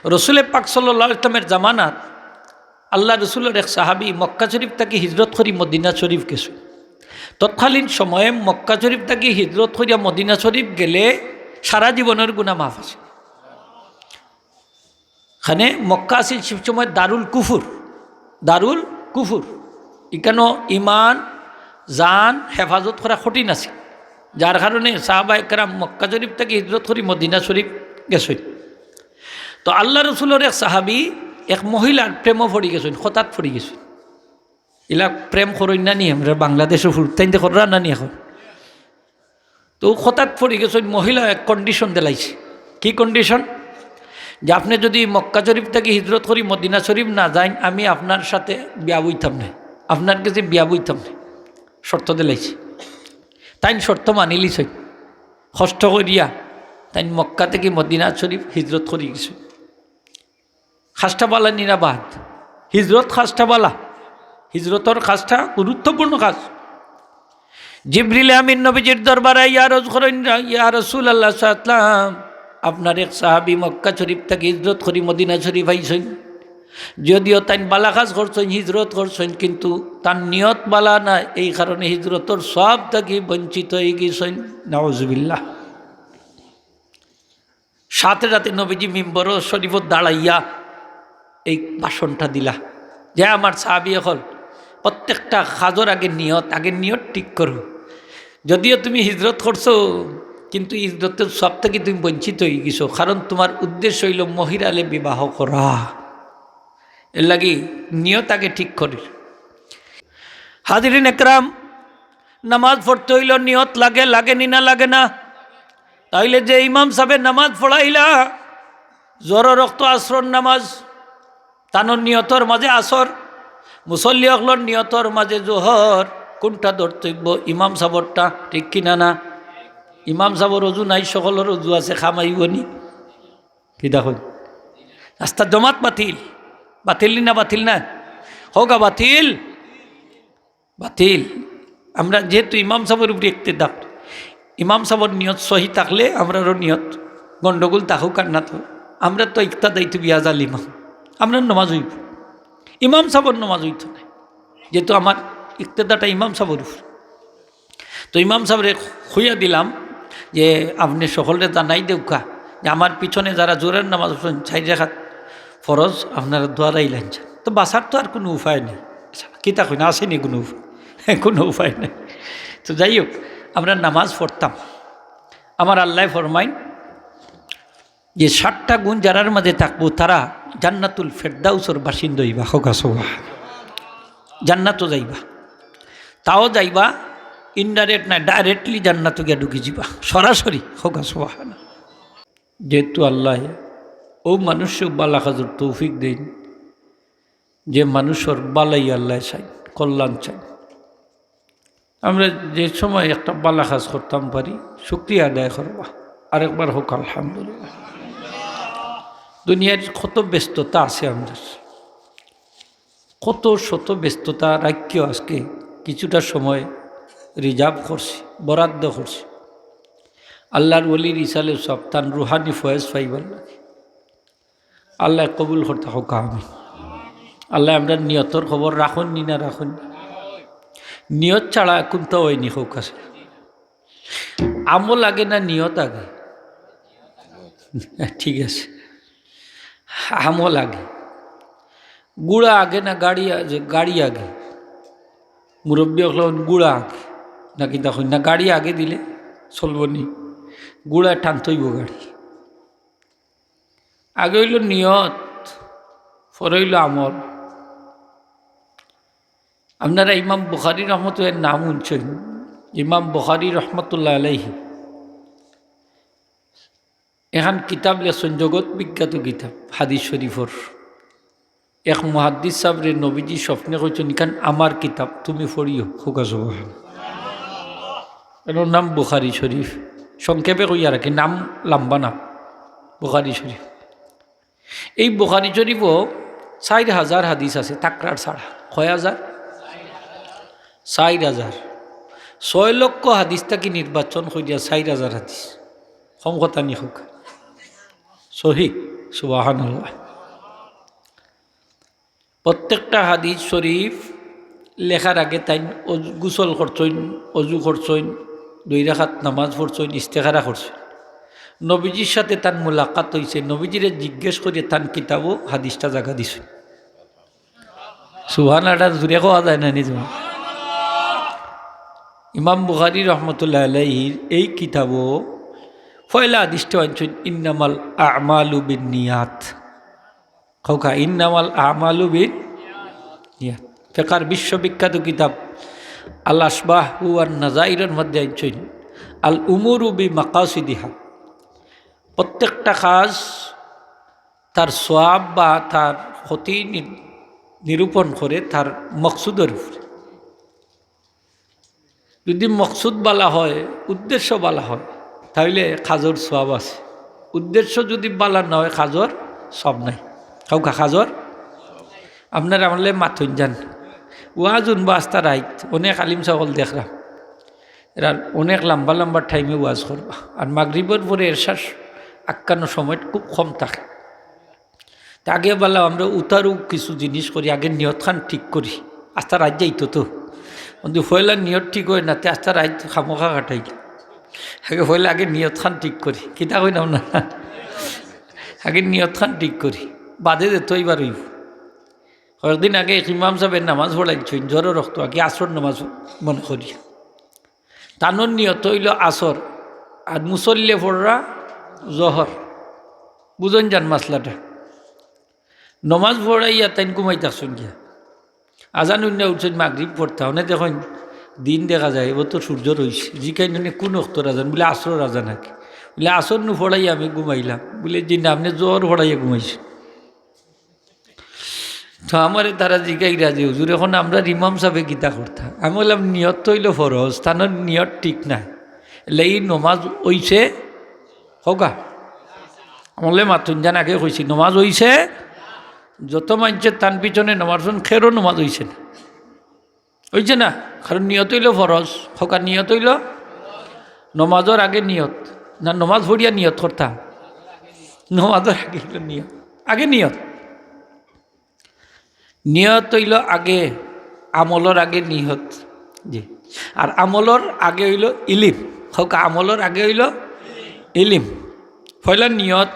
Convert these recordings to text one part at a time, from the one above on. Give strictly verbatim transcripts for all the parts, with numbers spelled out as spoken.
রসুলে পাক সাল্লাল্লাহু আলাইহি ওয়াসাল্লামের জামানাত আল্লাহ রসুলর এক সাহাবী মক্কা শরীফ থাকি হিজরত করি মদিনা শরীফ গেছইন। তৎকালীন সময়ে মক্কা শরীফ থাকি হিজরত করিয়া মদিনা শরীফ গেলে সারা জীবনর গুনাহ মাফ আছে। খানে মক্কা আছিল সে সময় দারুল কুফুর, দারুল কুফুর। ইকানো ইমান, জান হেফাজত করা কঠিন আছে, যার কারণে সাহাবা একরাম মক্কা শরীফ থাকি হিজরত করি মদিনা শরীফ গেছইন। তো আল্লাহ রসুলর এক সাহাবী এক মহিলার প্রেমো পড়ি গেছইন, খতাত পড়ি গেছইন। ইলা প্রেম করইন না নি আমরা বাংলাদেশো ফুরুত, তাইন দেখরা না নি এখন? তো খতাত পড়ি গেছইন, মহিলা এক condition দিলাইছে। কি condition? যে আপনে যদি মক্কা শরীফ থাকি হিজরত করি মদিনা শরীফ না যাইন, আমি আপনার সাথে বিয়া বইতাম না, আপনার গেছে বিয়া বইতাম না। শর্ত দিলাইছে। তাইন শর্ত মানিলিছইন। কষ্ট করিয়া তাইন মক্কা থাকি মদিনা শরীফ হিজরত করি গেছইন। কাজটা বালা নি না বাদ? হিজরত কাজটা বালা, হিজরতর কাজটা গুরুত্বপূর্ণ কাজ। জিবরিল আমিন নবীজির দরবারে ইয়া আরজ করইন, "ইয়া রাসূলুল্লাহ সাল্লাল্লাহু আলাইহি ওয়াসাল্লাম, আপনার এক সাহাবী মক্কা শরীফ থাকি হিজরত করি মদিনা শরীফ আইছইন। যদিও তাইন বালা কাজ করছইন, হিজরত করছইন, কিন্তু তান নিয়ত বালা না, এই কারণে হিজরতর সওয়াব থাকি বঞ্চিত অই গেছইন।" নাউজুবিল্লাহ। সাথে সাথে নবীজি মিম্বর শরীফত দাঁড়াইয়া এই ভাষণটা দিলা যে, "আমার সাহাবী অকল, প্রত্যেকটা কাজর আগে নিয়ত, আগে নিয়ত ঠিক করো। যদিও তুমি হিজরত করছো, কিন্তু হিজরতর সওয়াব থাকি তুমি বঞ্চিত অই গেছো, কারণ তুমার উদ্দেশ্য অইলো মহিলারে বিবাহ করা। এর লাগি নিয়ত আগে ঠিক করি।" হাজিরিন একরাম, নামাজ পড়তে অইলো নিয়ত লাগে, লাগে নি না লাগে না? তাইলে যে ইমাম সাবে নামাজ পড়াইলা, জোহরর অক্ত, আসরর নামাজ, তানর নিয়তর মাঝে আসর, মুসল্লি অকলর নিয়তর মাঝে জোহর, কোনটা ধরতে অইবো? ইমাম সাবরটা, ঠিক কি না না? ইমাম সাবর অজু নাই, সকলর অজু আছে, কাম আইবো নি? কিতা কইন? আস্তা জমাত বাতিল, বাতিল নি না বাতিল না? কউক্কা বাতিল। বাতিল। আমরা যেহেতু ইমাম সাবর উপরে ইক্তেদা, ইমাম সাবর নিয়ত সহি থাকলে আমরারও নিয়ত, গন্ডগোল থাকুক আর না থাকুক, আমরা তো ইক্তাদাইতু বিহাযাল ইমাম, আমরার নমাজ অইবো, ইমাম সাবর নমাজ অইতো নায়, যেহেতু আমার ইক্তেদাটা ইমাম সাবর উপরে। তো ইমাম সাবরে কইয়া দিলাম যে, "আপনে সকলরে জানাই দেউক্কা যে আমার পিছনে যারা জোহরর নামাজ পড়ছইন, চাইর রাকাত ফরজ, আপনারা দুয়ারাই লাইন চান।" তো বাঁচার তো আর কুনু উপায় নাই। কিতা কইন, আছে নি কুনু উপায়? কুনু উপায় নাই। তো যাই হোক, আমরা নামাজ পড়তাম। আমার আল্লায় ফরমাইন যে সাতটা গুণ যারার মাঝে থাকবো, তারা জান্নাতুল ফেরদাউসর বাসিন্দা অইবা। কউক্কা সুবহান। জান্নাতো যাইবা, তাও যাইবা indirect না, directly জান্নাতো গিয়া ঢুকি যিবা সরাসরি। কউক্কা সুবহান। যেহেতু আল্লায় অউ মানুষরে বালা কাজর তৌফিক দেইন, যে মানুষর বালাই আল্লায় চাইন, কল্যাণ চাইন। আমরা যে সময় একটা বালা কাজ করতাম পারি, শুকরিয়া আদায় করবা। আরেকবার কউক্কা আলহামদুলিল্লাহ। দুনিয়ার কত ব্যস্ততা আছে আমরার, কত শত ব্যস্ততা রাখিও আজকে কিছুটা সময় reserve করছি, বরাদ্দ করছি। আল্লার ওলির ইসালে সব তান রুহানি ফয়েজ পাইবার লাগি। আল্লায় কবুল করতা কউক্কা আমিন। আল্লায় আমরার নিয়তর খবর রাখইন নি না রাখইন নি? নিয়ত ছাড়া কুন্তা অয়নি কউক্কা। আমল আগে না নিয়ত আগে? ঠিক আছে, আমল আগে। ঘুড়া আগে না গাড়ি আগে? গাড়ি আগে। মুরব্বি অকলে কইন ঘুড়া আগে, না কিতা কইন না? গাড়ি আগে দিলে চলবো নি, ঘুড়ায় টানতে অইবো গাড়ি। আগে অইলো নিয়ত, পরে অইলো আমল। আপনারা ইমাম বুখারী রহমতুল্লাহর নাম হুনছইন। ইমাম বুখারী রহমতুল্লাহ আলাইহি এখান কিতাব লেখছইন, জগৎ বিখ্যাত কিতাব হাদিস শরীফর। এক মুহাদ্দিস সাবরে নবীজি স্বপ্নে কইছইন, "ইখান আমার কিতাব, তুমি পড়িও।" কউক্কা সুবহান। এর নাম বুখারী শরীফ। সংক্ষেপে কইয়া রাখি, নাম লম্বা নাম, বুখারী শরীফ। এই বুখারী শরীফো চাইর হাজার হাদিস আছে, তাকরার ছাড়া। কয় হাজার? চাইর হাজার। ছয় লক্ষ হাদিস থাকি নির্বাচন করিয়া চাইর হাজার হাদিস। কম কথা নি কউক্কা? সহি। সুবহানাল্লাহ। প্রত্যেকটা হাদিস শরীফ লেখার আগে তাইন অজু, গোসল করছইন, অজু করছইন, দুই রাকাত নামাজ পড়ছইন, ইস্তেখারা করছইন। নবীজির সাথে তান মুলাকাত অইছে, নবীজিরে জিজ্ঞেস করিয়া তান কিতাবো হাদিসটা জাগা দিছইন। সুবহানাল্লাহ, জুরে কওয়া যায় না নি জুরে? ইমাম বুখারী রহমতুল্লাহ আলাইহির এই কিতাবো পয়লা হাদিসটা আনছইন, "ইন্নামাল আমালু বিন নিয়াত।" কউক্কা, "ইন্নামাল আমালু বিন নিয়াত।" ফেকার বিশ্ববিখ্যাত কিতাব আল আশবাহ ওয়ান নাজাইরর মধ্যে আনছইন, "আল উমুরু বি মাকাসিদিহা।" প্রত্যেকটা কাজ তার সওয়াব বা তার ক্ষতি নি-, নিরূপণ করে তার মকসুদর উপরে। যদি মকসুদ বালা হয়, উদ্দেশ্য বালা হয়, তাইলে কাজর সওয়াব আছে। উদ্দেশ্য যদি বালা না হয়, কাজর সওয়াব নাই। কউক্কা, কাজর, আপনারা আমলে মাতইন যান। ওয়াজ হুনবা আস্তা রাইত, অনেক আলিম ছাব অকল দেখরাম, এরা অনেক লম্বা লম্বা টাইমে ওয়াজ করবা। আর মাগরিবর পরে এশার আক্কানো সময় খুব কম থাকে। তে আগে বালা আমরা উতারু কিছু জিনিস করি, আগে নিয়তখান ঠিক করি। আস্তা রাইত যাইতো তো, কিন্তু পয়লা নিয়ত ঠিক অয় না, তে আস্তা রাইত খামোখা কাটাই। আগে পয়লা আগে নিয়তখান ঠিক করি, কিতা কইন না? আগে নিয়তখান ঠিক করি, বাদে যেতা অইবার অইবো। কয়েকদিন আগে এক ইমাম ছাবে নামাজ পড়াইছইন, জোহরর অক্ত আগে আছরর নামাজ মনে করি। তানর নিয়ত অইলো আছর, আর মুসল্লিয়ে পড়রা জোহর। বুঝইন যান মাসলাটা। নমাজ পড়াইয়া তাইন ঘুমাই থাকছইন গিয়া। আজান হুনিয়া উঠছইন মাগরিব পড়তা, অনে দেখইন দিন দেখা যায়, এবার তো সূর্য রইছে। জিকাইন অনে কুন অক্তর আজান? বুলে আছরর আজান নাকি। বুলে আছর নু পড়াইয়া আমি ঘুমাইলাম। বুলে জি না, আপনে জোহর পড়াইয়া ঘুমাইছইন। তো আমারে তারা জিকাইরা যে, "হুজুর, অখন আমরার ইমাম ছাবে কিতা করতা?" আমি কইলাম, "নিয়ত তো অইলো ফরজ, তানর নিয়ত ঠিক নায়, এরলাগি নমাজ অইছে?" কউক্কা, আমলে মাতইন যান, আগে কইছি, নমাজ অইছে? যত মানষে তান পিছনে নমাজ পড়ছইন, কেউরও নমাজ অইছে না। অইছে না? কারণ নিয়ত অইলো ফরজ। কউক্কা, নিয়ত অইলো নমাজর আগে নিয়ত। না, নমাজ পড়িয়া নিয়ত করতা? নমাজর আগে অইলো নিয়ত। আগে নিয়ত। নিয়ত অইলো আগে, আমলর আগে নিয়ত। জি। আর আমলর আগে অইলো ইলিম। কউক্কা, আমলর আগে অইলো ইলিম। পয়লা নিয়ত,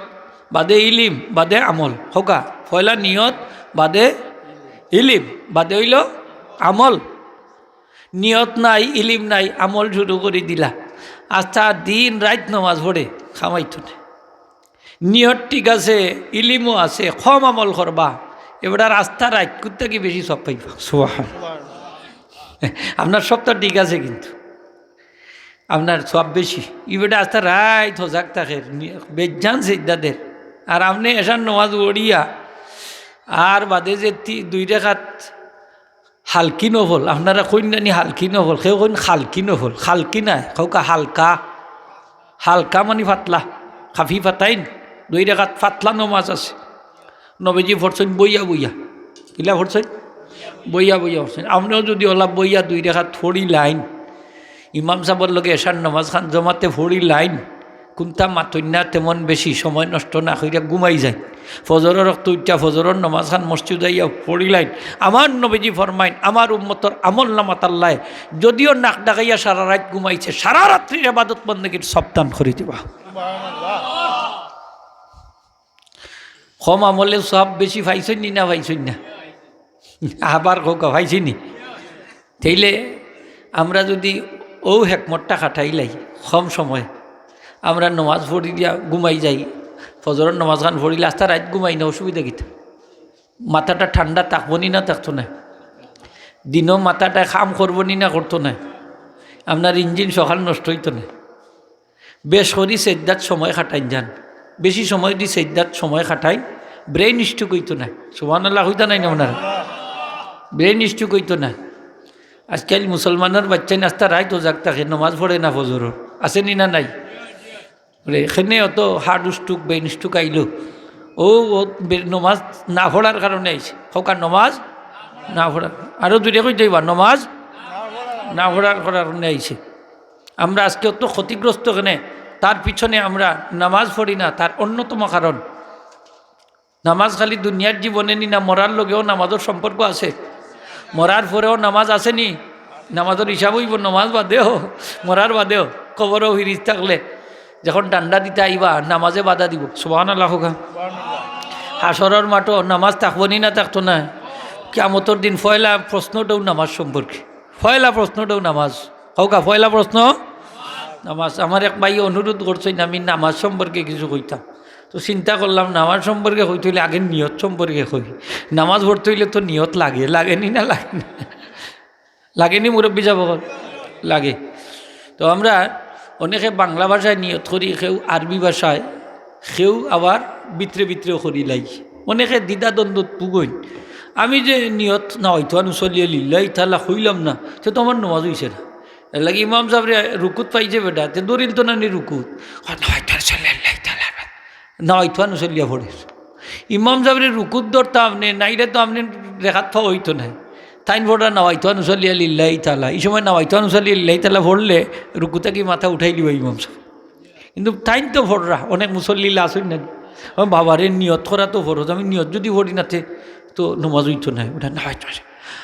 বাদে ইলিম, বাদে আমল। কউক্কা, পয়লা নিয়ত, বাদে ইলিম, বাদে অইলো আমল। নিয়ত নাই, ইলিম নাই, আমল শুরু করি দিলা। আস্তা দিন রাইত নমাজ পড়ে, কামাইতো নায়। নিয়ত ঠিক আছে, ইলিমও আছে, কম আমল করবা, এবার আস্তা রাইত কুত্তা কি বেশি সওয়াব পাইবা? সুবহান। আপনার সবতা ঠিক আছে, কিন্তু আপনার সওয়াব বেশি। ই বেটা আস্তা রাইত হজাগ থাকে, নি-, বেজান সেজদা দের। আর আপনে এশার নমাজ পড়িয়া আর বাদে যে তি-, দুই রেকাত হালকি নফল, আপনারা কইন না নি হালকি নফল, কেউ কইন খালকি নফল, খালকি নায়, কউক্কা হালকা। হালকা মানি পাতলা, খাফিফাতাইন, দুই রেকাত পাতলা নমাজ আছে। নবীজি পড়ছইন বইয়া বইয়া। কিলা পড়ছইন? বইয়া বইয়া পড়ছইন। আপনেও যদি অলা বইয়া দুই রেকাত পড়িলাইন, ইমাম ছাবর লগে এশার নমাজখান জমাতে পড়িলাইন, কুন্তা মাতইন না তেমন বেশি, সময় নষ্ট না করিয়া ঘুমাই যাইন। ফজরর অক্ত উঠিয়া ফজরর নমাজখান মসজিদ আইয়া পড়িলাইন। আমার নবীজি ফরমাইন, আমার উম্মতর আমল নামাত আল্লায় যদিও নাক ডাকাইয়া সারা রাইত ঘুমাইছে, সারা রাত্রির ইবাদত বন্দেগীর সওয়াব দান করি দিবা। কম আমলে সওয়াব বেশি পাইছইন নি না পাইছইন না? আবার কউক্কা পাইছইন নি? তাইলে আমরা যদি অউ হেকমতটা খাটাইলাই, কম সময় আমরা নমাজ পড়ি দিয়া ঘুমাই যাই, ফজরর নমাজখান পড়িলে আস্তা রাইত ঘুমাই না, অসুবিধা কিতা? মাথাটা ঠান্ডা থাকবো নি না থাকতো না? দিনও মাথাটায় কাম করবো নি না করতো না? আপনার ইঞ্জিন সকাল নষ্ট অইতো না? বেশ করি সেজদাত সময় খাটাইন যান, বেশি সময় দি সেজদাত সময় খাটাইন, ব্রেইন স্ট্রোক অইতো না। সুবহানাল্লাহ কইতা নায় নি আপনারা? ব্রেইন স্ট্রোক অইতো না। আজকাল মুসলমানর বাইচ্চাইন আস্তা রাইত হজাগ থাকে, নমাজ পড়ে না ফজরর। আছে নি না নাই? বলে, এখানে অত হার্ট স্ট্রোক, ব্রেইন স্ট্রোক আইলো। ও, ও বে-, নমাজ না পড়ার কারণে আইছে। কউক্কা নমাজ না পড়ার। আরো জুরে কইতে অইবা, নমাজ না পড়ার কারণে আইছে। আমরা আজকে অত ক্ষতিগ্রস্ত কেনে? তার পিছনে আমরা নামাজ পড়ি না, তার অন্যতম কারণ। নামাজ খালি দুনিয়ার জীবনে নি না, মরার লগেও নামাজর সম্পর্ক আছে। মরার পরেও নামাজ আছে নি? নামাজর হিসাব অইবো নামাজ বাদেও, মরার বাদেও, কবরো ফিরিস্তা অকলে যখন ডান্ডা দিতা আইবা, নামাজে বাধা দিবো। সুবহানাল্লাহ কউক্কা। হাশরর মাঠো নামাজ থাকবো নি না থাকতো নায়? কিয়ামতর দিন পয়লা প্রশ্নটাউ নামাজ সম্পর্কে। পয়লা প্রশ্নটাউ নামাজ। কউক্কা, পয়লা প্রশ্ন নামাজ। আমার এক ভাইয়ে অনুরোধ করছইন, আমি নামাজ সম্পর্কে কিছু কইতাম। তো চিন্তা করলাম, নামাজ সম্পর্কে কইতে অইলে আগে নিয়ত সম্পর্কে কই। নামাজ পড়তে অইলে তো নিয়ত লাগে, লাগে নি না লাগে নি? লাগে নি মুরব্বি সাব অকল? লাগে। তো আমরা অনেকে বাংলা ভাষায় নিয়ত করি, কেউ আরবি ভাষায়, কেউ আবার ভিতরে ভিতরেও করিলাই। অনেকে দ্বিধাদ্বন্দ্বত ভুগইন। আমি যে নিয়ত নাওয়াইতু আন উসাল্লিয়া লিল্লাহি তাআলা কইলাম না, তে তো আমার নমাজ অইছে না। এরলাগি ইমাম সাবরে রুকুত পাইছে বেটা, তে ধরিল তো না নি রুকুত। কয়, "নাওয়াইতু আন উসাল্লিয়া লিল্লাহি তাআলা।" নাওয়াইতু আন উসাল্লিয়া পড়ের। ইমাম সাবরে রুকুত ধরতা আপনে, নাইলে তো আপনে রেখাত পাওয়া অইতো নায়। তাইন পড়রা নাওয়াইতু আন উসাল্লিয়া লিল্লাহি তাআলা। ই সময় নাওয়াইতু আন উসাল্লিয়া লিল্লাহি তাআলা পড়লে রুকু থাকি মাথা উঠাইলিবা ইমাম সাব। কিন্তু তাইন তো পড়রা, অনেক মুসল্লি ইলা আছইন না নি? ও বাবারে, নিয়ত করা তো ফরজ, আমি নিয়ত যুদি পড়ি না তে তো নমাজ অইতো নায়। ওটা নাওয়াইতু আন।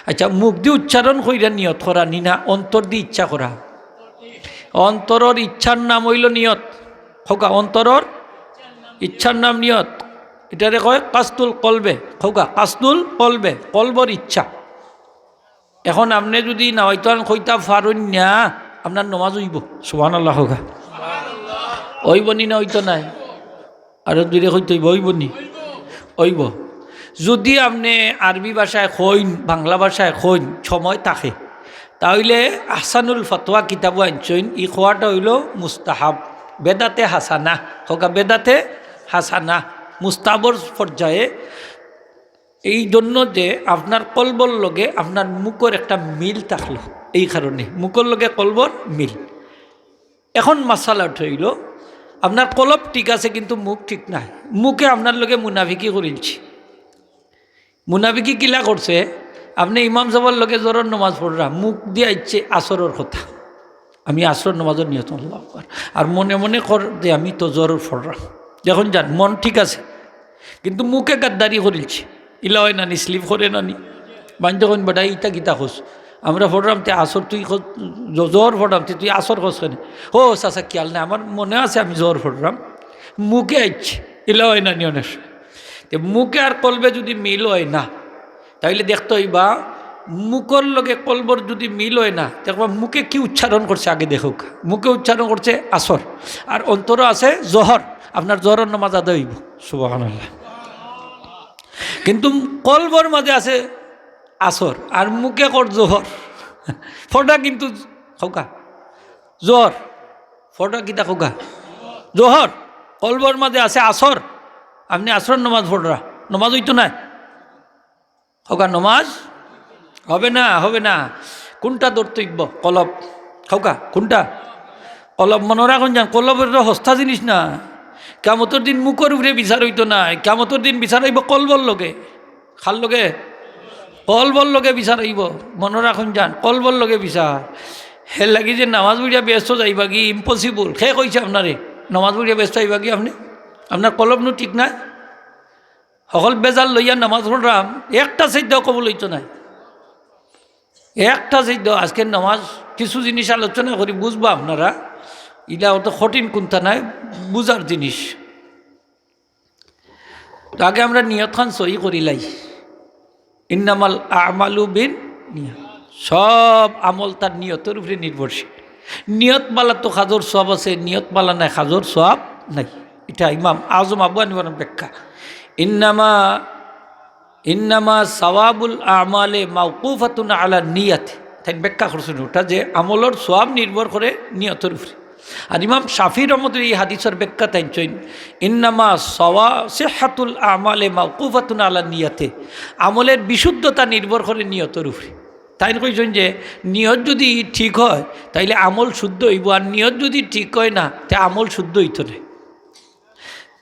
আচ্ছা, মুখ দি উচ্চারণ কইরা নিয়ত করা নি না, অন্তর দি ইচ্ছা করা? অন্তরর ইচ্ছার নাম অইলো নিয়ত। কউক্কা, অন্তরর ইচ্ছার নাম নিয়ত। ইটারে কয় কাসদুল কলবে। কউক্কা, কাসদুল কলবে, কলবর ইচ্ছা। এখন আপনে যুদি নাওয়াইতু আন কইতা পারইন না, আপনার নমাজ অইবো? সুবহানাল্লাহ কউক্কা। অইবো নি না অইতো নায়? আরো জুরে কইতে অইবো, অইবো নি? অইবো। যুদি আপনে আরবি ভাষায় কইন, বাংলা ভাষায় কইন, সময় থাকে, তা অইলে আহসানুল ফতোয়া কিতাবো আনছইন, ই কওয়াটা অইলো মুস্তাহাব, বেদাতে হাসানা, কউক্কা বেদাতে হাসানা, মুস্তাহাবর পর্যায়ে। এই জন্য যে আপনার কলবর লগে আপনার মুখর একটা মিল থাকলো, এই কারণে মুখর লগে কলবর মিল। এখন মাসালাটা অইলো, আপনার কলব ঠিক আছে কিন্তু মুখ ঠিক নায়, মুখে আপনার লগে মুনাফিকি করিলছে। মুনাফিকি কিলা করছে? আপনে ইমাম সাবর লগে জোহরর নমাজ পড়রা, মুখ দি আইছে আসরর কথা, আমি আসরর নমাজর নিয়ত, আল্লাহু আকবার, আর মনে মনে কর যে আমি তো জোহরর পড়রাম। এখন যান, মন ঠিক আছে, কিন্তু মুখে গাদ্দারি করিলছে। ইলা অয় না নি, স্লিপ করে না নি? মাইনষে কইন, "বেটা, ইতা কিতা কস? আমরা পড়রাম তে আসর, তুই কস, জ-, জোহর পড়রাম তে তুই আসর কস কেনে?" "ও চাচা, খিয়াল নাই, আমার মনে আছে আমি জোহর পড়রাম, মুখে আইছে।" ইলা অয় না নি অনেক সময়? তে মুখে আর কলবে যুদি মিল অয় না, তাইলে দেখতে অইবা মুখর লগে কলবর যুদি মিল অয় না, দেখবা মুখে কি উচ্চারণ করছে আগে দেখউক্কা। মুখে উচ্চারণ করছে আসর, আর অন্তরো আছে জোহর, আপনার জোহরর নমাজ আদায় অইবো। সুবহানাল্লাহ। কিন্তু কলবর মাঝে আছে আসর, আর মুখে কর জোহর। ফটা কিন্তু কউক্কা জোহর। ফটা কিতা কউক্কা? জোহর। কলবর মাঝে আছে আসর, আপনে আসরর নমাজ পড়রা, নমাজ অইতো নায়। কউক্কা, নমাজ হবে না, হবে না। কুনটা ধরতে অইবো? কলব। কউক্কা, কুনটা? কলব। মনো রাখইন যান, কলব অইলো হস্তা জিনিস না। কিয়ামতর দিন মুখর উপরে বিচার অইতো নায়, কিয়ামতর দিন বিচার অইবো কলবর লগে। কার লগে? কলবর লগে বিচার অইবো। মনো রাখইন যান, কলবর লগে বিচার। এরলাগি যে নমাজ পড়িয়া বেহেস্তো যাইবাগি, impossible। কে কইছে আপনারে নমাজ পড়িয়া বেহেস্তো যাইবাগি আপনে? আপনার কলব নু ঠিক নায়। হকল বেজাল লইয়া নামাজ পড়রাম, একটা সেজদাও কবুল অইতো নায়। একটা সেজদাও, আজকে নামাজ কিছু জিনিস আলোচনা করি, বুঝবা আপনারা, ইলা অত কঠিন কুন্তা নায়, বুঝার জিনিস। তো আগে আমরা নিয়তখান সহি করিলাই। ইন্নামাল আমালু বিন নিয়া, সব আমল তার নিয়তর উপরে নির্ভরশীল। নিয়ত বালা তো কাজর সওয়াব আছে, নিয়ত বালা নাই কাজর সওয়াব নাই। ইটা ইমাম আজম আবু হানিফার ব্যাখ্যা। ইন্নামা, ইন্নামা সওয়াবুল আমালে মাওকুফাতুন আলা নিয়াত। তাইন ব্যাখ্যা করছইন ওটা যে আমলর সওয়াব নির্ভর করে নিয়তর উপরে। আর ইমাম শাফি রহমতুল্লাহ এই হাদিসর ব্যাখ্যা তাইন কইন, "ইন্নামা সওয়া-, সিহহাতুল আমালে মাওকুফাতুন আলা নিয়াতে।" আমলের বিশুদ্ধতা নির্ভর করে নিয়তর উপরে। তাইন কইছইন যে নিয়ত যুদি ঠিক অয়, তাইলে আমল শুদ্ধ অইবো, আর নিয়ত যুদি ঠিক অয় না, তে আমল শুদ্ধ অইতো নায়।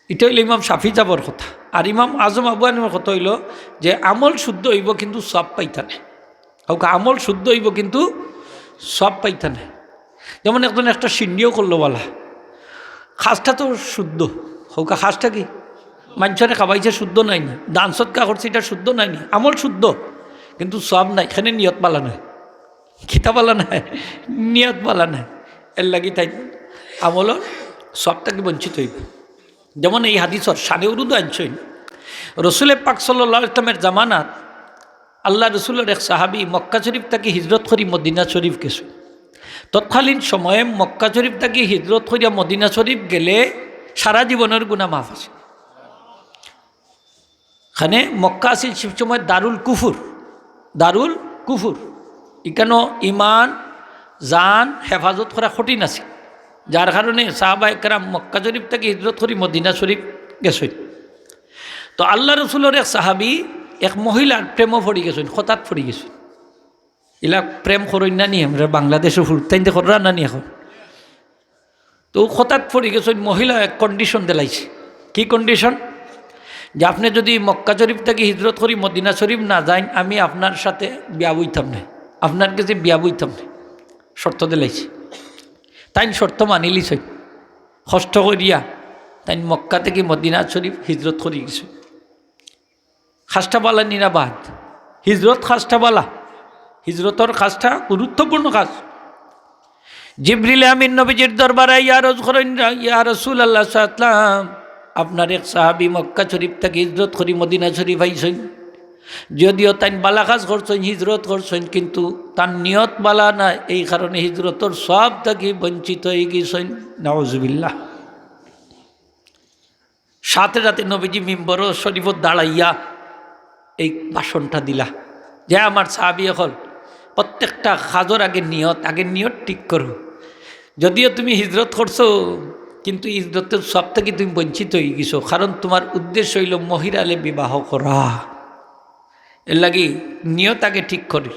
ইটা অইলো ইমাম শাফি সাবর কথা। আর ইমাম আজম আবু হানিফার কথা অইলো যে আমল শুদ্ধ অইবো, কিন্তু সওয়াব পাইতা নায়। কউক্কা, আমল শুদ্ধ অইবো, কিন্তু সওয়াব পাইতা নায়। যেমন একজন একটা সিন্ডিও করলো বালা, কাজটা তো শুদ্ধ, কউক্কা, কাজটা কি? মানষরে খাবাইছে শুদ্ধ নায় নি, দান সদকা করছে ইটা শুদ্ধ নায় নি, আমল শুদ্ধ, কিন্তু সওয়াব নাই, কেনে নিয়ত বালা নায়। কিতা বালা নায়? নিয়ত বালা নায়। এরলাগি তাইন আমলর সওয়াব থাকি বঞ্চিত অইবা। যেমন এই হাদিসর শানে উরুদু আনছইন, রসুলে পাক সাল্লাল্লাহু আলাইহি ওয়াসাল্লামের জামানাত আল্লাহ রসুলর এক সাহাবী মক্কা শরীফ থাকি হিজরত করি মদিনা শরীফ গেছইন। তৎকালীন সময়ে মক্কা শরীফ থাকি হিজরত করিয়া মদিনা শরীফ গেলে সারা জীবনর গুনা মাফ আছে। এখানে মক্কা আছিল সে সময় দারুল কুফুর, দারুল কুফুর। ইকানো ইমান, জান হেফাজত করা কঠিন আছে, যার কারণে সাহাবা একরাম মক্কা শরীফ থাকি হিজরত করি মদিনা শরীফ গেছইন। তো আল্লাহ রসুলর এক সাহাবী এক মহিলার প্রেমো পড়ি গেছইন, খতাত পড়ি গেছইন। ইলা প্রেম করইন না নি আমরা বাংলাদেশো, হুরুতাইন্তে কররা না নি এখন? তো খতাত পড়ি গেছইন, মহিলা এক condition দিলাইছে। কি condition? যে আপনে যুদি মক্কা শরীফ থাকি হিজরত করি মদিনা শরীফ না যাইন, আমি আপনার সাথে বিয়া বইতাম না, আপনার গেছে বিয়া বইতাম না, শর্ত দিলাইছে। তাইন শর্ত মানিলিছইন, কষ্ট করিয়া তাইন মক্কা থাকি মদিনা শরীফ হিজরত করি গেছইন। কাজটা বালা নি না বাদ? হিজরত কাজটা বালা, হিজরতর কাজটা গুরুত্বপূর্ণ কাজ। জিবরিল আমিন নবীজির দরবারে আইয়া আরজ করইন, "ইয়া রাসূলুল্লাহ সাল্লাল্লাহু আলাইহি ওয়াসাল্লাম, আপনার এক সাহাবী মক্কা শরীফ থাকি হিজরত করি মদিনা শরীফ আইছইন, যদিও তাইন বালা কাজ করছইন, হিজরত করছইন, কিন্তু তান নিয়ত বালা না, এই কারণে হিজরতর সওয়াব থাকি বঞ্চিত অই গেছইন।" নাউজুবিল্লাহ। সাথে সাথে নবীজি মিম্বর শরীফত দাঁড়াইয়া এই ভাষণটা দিলা যে, "আমার সাহাবী অকল, প্রত্যেকটা কাজর আগে নিয়ত, আগে নিয়ত ঠিক করো। যদিও তুমি হিজরত করছো, কিন্তু হিজরতর সওয়াব থাকি তুমি বঞ্চিত অই গেছো, কারণ তুমার উদ্দেশ্য অইলো মহিলারে বিবাহ করা। এরলাগি নিয়ত আগে ঠিক করির।"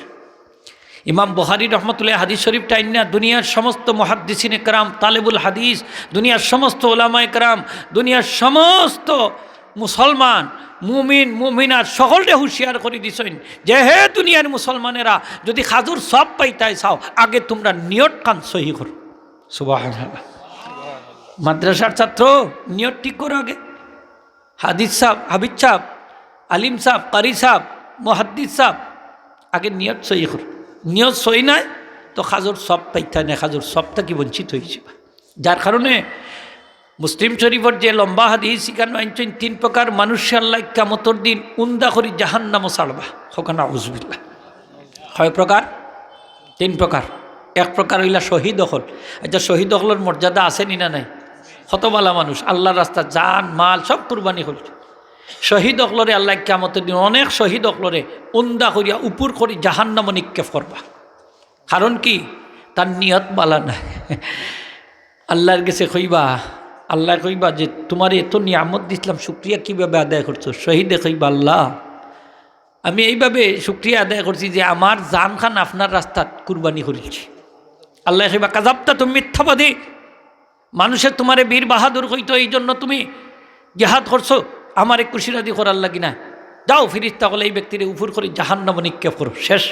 ইমাম বুখারী রহমতুল্লাহ হাদিস শরীফটা আইন্না দুনিয়ার সমস্ত মুহাদ্দিসিনে কেরাম, তালেবুল হাদিস, দুনিয়ার সমস্ত উলামায়ে কেরাম, দুনিয়ার সমস্ত মুসলমান, মুমিন, মুমিনাত সকলরে হুঁশিয়ার করি দিছইন যে, হে দুনিয়ার মুসলমানেরা, যুদি কাজর সওয়াব পাইতায় চাও, আগে তুমরা নিয়তখান সহি করো। সুবহানাল্লাহ। মাদ্রাসার ছাত্র, নিয়ত ঠিক করো আগে। হাদিস সাব, হাফিজ সাব, আলিম সাব, কারি সাব, মুহাদ্দিস সাব, আগে নিয়ত সহি করো। নিয়ত সহি নায় তো কাজর সওয়াব পাইতায় নায়, কাজর সওয়াব থাকি বঞ্চিত অই যিবা। যার কারণে মুসলিম শরীফর যে লম্বা হাদিস, ইখানো আনছইন, তিন প্রকার মানুষরে আল্লায় কিয়ামতর দিন উন্দা করি জাহান্নামো ছাড়বা। কউক্কা নাউজুবিল্লাহ। কয় প্রকার? তিন প্রকার। এক প্রকার অইলা শহীদ অকল। আচ্ছা, শহীদ অকলর মর্যাদা আছে নি না নাই? কত বালা মানুষ, আল্লার রাস্তাত জান, মাল সব কুরবানি করছে। শহীদ অকলরে আল্লায় কিয়ামতর দিন অনেক শহীদ অকলরে উন্দা করিয়া উপুর করি জাহান্নামো নিক্ষেপ করবা। কারণ কি? তার নিয়ত বালা নায়। আল্লার গেছে কইবা, আল্লায় কইবা যে, "তুমারে এত নিয়ামত দিছলাম, শুকরিয়া কিভাবে আদায় করছো?" শহীদে কইবা, "আল্লাহ, আমি এইভাবে শুকরিয়া আদায় করছি যে আমার জানখান আপনার রাস্তাত কুরবানি করিলছি।" আল্লায় কইবা, "কাযাবতা, তুমি মিথ্যাবাদী। মানুষে তুমারে বীর বাহাদুর কইতো, এই জন্য তুমি জিহাদ করছো, আমারে খুশি রাজি করার লাগি নায়। যাও, ফিরিস্তা অকলে এই ব্যক্তিরে উপুর করি জাহান্নামো নিক্ষেপ করো।" শেষ,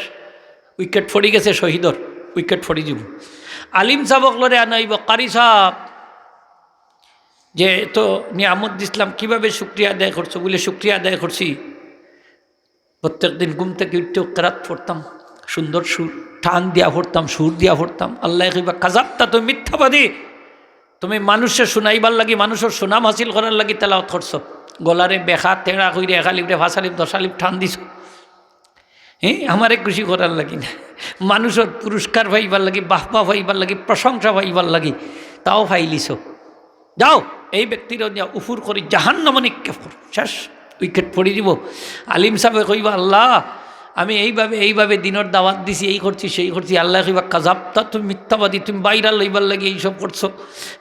উইকেট পড়ি গেছে শহীদর, উইকেট পড়ি যিবো। আলিম সাব অকলরে আনা অইবো, কারি সাব, যে এত নিয়ামত দিছলাম, কিভাবে শুকরিয়া আদায় করছো? বুলে, শুকরিয়া আদায় করছি, প্রত্যেক দিন ঘুম থাকি উঠিয়া কেরাত পড়তাম, সুন্দর সুর, টান দিয়া পড়তাম, সুর দিয়া পড়তাম। আল্লায় কইবা, "কাযাবতা, তুমি মিথ্যাবাদী। তুমি মানুষরে শুনাইবার লাগি, মানুষর সুনাম হাসিল করার লাগি তেলাওয়াত করছো। গলারে বেকা তেড়া কইরা এক আলিফরে পাঁচ আলিফ, দশ আলিফ টান দিছো। হ্যাঁ, আমারে খুশি করার লাগি নায়, মানুষর পুরস্কার পাইবার লাগি, বাহবা পাইবার লাগি, প্রশংসা পাইবার লাগি, তাও পাইলিছো। যাও, এই ব্যক্তিরে নিয়া উপুর করি জাহান্নামো নিক্ষেপ করো।" শেষ, উইকেট পড়ি যিবো। আলিম সাবে কইবা, "আল্লাহ, আমি এইভাবে, এইভাবে দিনর দাওয়াত দিছি, এই করছি, সেই করছি।" আল্লায় কইবা, "কাযাবতা, তুমি মিথ্যাবাদী, তুমি ভাইরাল অইবার লাগি এইসব করছো।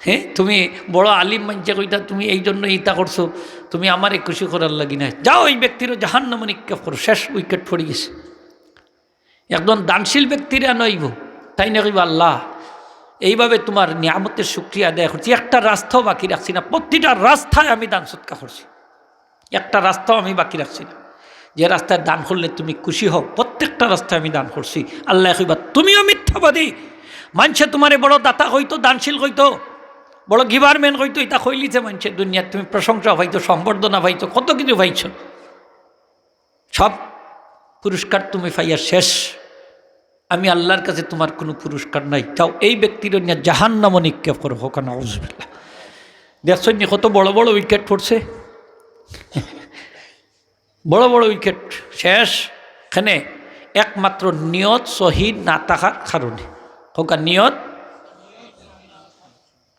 হ্যাঁ, তুমি বড় আলিম, মানষে কইতা তুমি এই জন্য ইতা করছো, তুমি আমারে খুশি করার লাগি নায়। যাও, এই ব্যক্তিরে জাহান্নামো নিক্ষেপ করো।" শেষ, উইকেট পড়ি গেছে। একজন দানশীল ব্যক্তিরে আনা অইবো, তাইন কইবা, "আল্লাহ, এইভাবে তুমার নিয়ামতের শুকরিয়া আদায় করছি, একটা রাস্তাও বাকি রাখছি না, প্রতিটা রাস্তায় আমি দান সদকা করছি, একটা রাস্তাও আমি বাকি রাখছি না। যে রাস্তায় দান করলে তুমি খুশি হও, প্রত্যেকটা রাস্তায় আমি দান করছি।" আল্লায় কইবা, "তুমিও মিথ্যাবাদী, মানষে তুমারে বড় দাতা কইতো, দানশীল কইতো, বড় গিভার ম্যান কইতো, ইতা কইলিতে মানষে দুনিয়াত তুমি প্রশংসা পাইছো, সম্বর্ধনা পাইছো, কত কিছু পাইছো, সব পুরস্কার তুমি পাইয়া শেষ। আমি আল্লাহর কাছে তোমার কোনো পুরস্কার নাই। যাও, এই ব্যক্তির নিয়ে জাহান্নামো নিক্ষেপ করো। কউক্কা নাউজুবিল্লাহ। দেখছইন নি কত বড় বড় উইকেট পড়ছে? বড় বড় উইকেট শেষ। কেনে? একমাত্র নিয়ত সহি না থাকার কারণে। কউক্কা নিয়ত।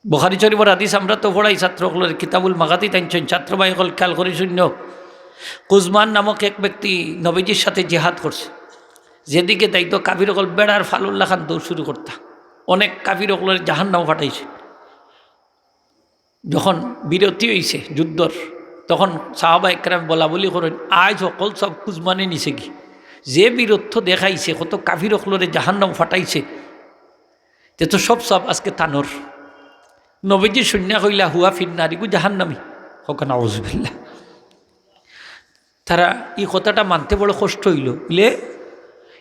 বুখারী শরীফর হাদিস আমরা তো পড়াই ছাত্র অকলরে, কিতাবুল মাগাজিত আনছইন, ছাত্র ভাই অকল খেয়াল করি হুনো। কুজমান নামক এক ব্যক্তি নবীজির সাথে জিহাদ করছে, যেদিকে যাইতো কাফির অকল বেড়ার ফালর লাখান দৌড় শুরু করতা। অনেক কাফির অকলরে জাহান্নামো পাঠাইছে। যখন বিরতি অইছে যুদ্ধর, তখন সাহাবা একরাম বলা বলি করইন, আইজ হকল সব কুজমানে নিছে গি, যে বীরত্ব দেখাইছে, কত কাফির অকলরে জাহান্নামো পাঠাইছে, তে তো সব সব আজকে তানর। নবীজি হুনিয়া কইলা, হুয়া ফিন্নার, ইগু জাহান্নামী। কউক্কা নাউজুবিল্লাহ। তারা ই কথাটা মানতে বড় কষ্ট অইলো। বুলে,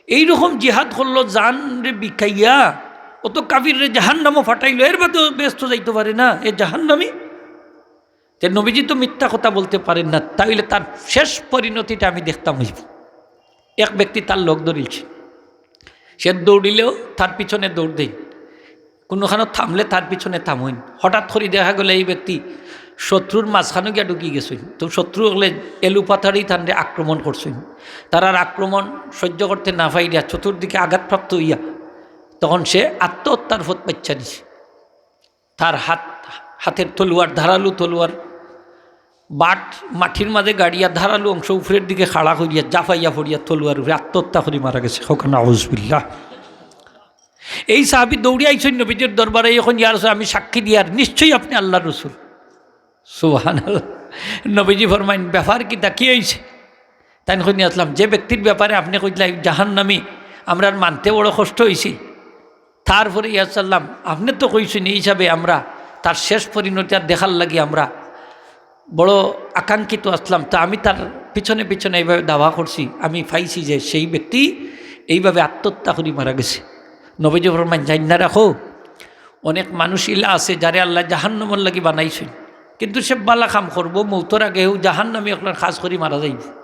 এইরকম জিহাদ করলো, জানরে বিকাইয়া, অত কাফিররে জাহান্নামো পাঠাইলো, এর বাদেও বেহেস্তো যাইতো পারে না, এ জাহান্নামী। তে নবীজি তো মিথ্যা কথা বলতে পারেন না, তা অইলে তার শেষ পরিণতিটা আমি দেখতাম অইবো। এক ব্যক্তি তার লগ ধরিলছে, সে দৌড়িলেও তার পিছনে দৌড় দেইন, কুনুখানো থামলে তার পিছনে থামইন। হঠাৎ করি দেখা গেলো এই ব্যক্তি শত্রুর মাঝখানো গিয়া ঢুকি গেছইন। তো শত্রু অকলে এলোপাতাড়ি তানরে আক্রমণ করছইন। তারার আক্রমণ সহ্য করতে না পারিয়া চতুর্দিকে আঘাতপ্রাপ্ত অইয়া তখন সে আত্মহত্যার পথ বাইচ্ছা নিছে। তার হাত, হাতের তলোয়ার, ধারালো তলোয়ার, বাট মাটির মাঝে গাড়িয়া ধারালো অংশ উপরের দিকে খাড়া করিয়া জাফাইয়া পড়িয়া তলোয়ার উপরে আত্মহত্যা করি মারা গেছে। কউক্কা নাউজুবিল্লাহ। এই সাহাবী দৌড়িয়া আইছইন নবীজির দরবারে, অখন, ইয়া রাসূল, আমি সাক্ষী দিয়ার, নিশ্চয়ই আপনি আল্লাহর রসুল। সুবহানাল্লাহ। নবীজি ফরমাইন, ব্যাপার কিতা, কি অইছে? তাইন কইন, ইয়া রাসূলুল্লাহ, যে ব্যক্তির ব্যাপারে আপনি কইলা জাহান্নামী, আমরার মানতে বড় কষ্ট অইছে। তারপরে ইয়া রাসূলুল্লাহ, আপনি তো কইছইন, এই হিসাবে আমরা তার শেষ পরিণতি আর দেখার লাগি আমরা বড় আকাঙ্ক্ষিত আছলাম, তা আমি তার পিছনে পিছনে এইভাবে দাওয়া করছি, আমি পাইছি যে সেই ব্যক্তি এইভাবে আত্মহত্যা করি মারা গেছে। নবীজি ফরমাইন, জাইন্না রাখো, অনেক মানুষ ইলা আছে যারে আল্লায় জাহান্নামর লাগি বানাইছইন, কিন্তু সে বালা কাম করবো, মউতর আগে হেউ জাহান্নামী অকলর কাজ করি মারা যাইবো।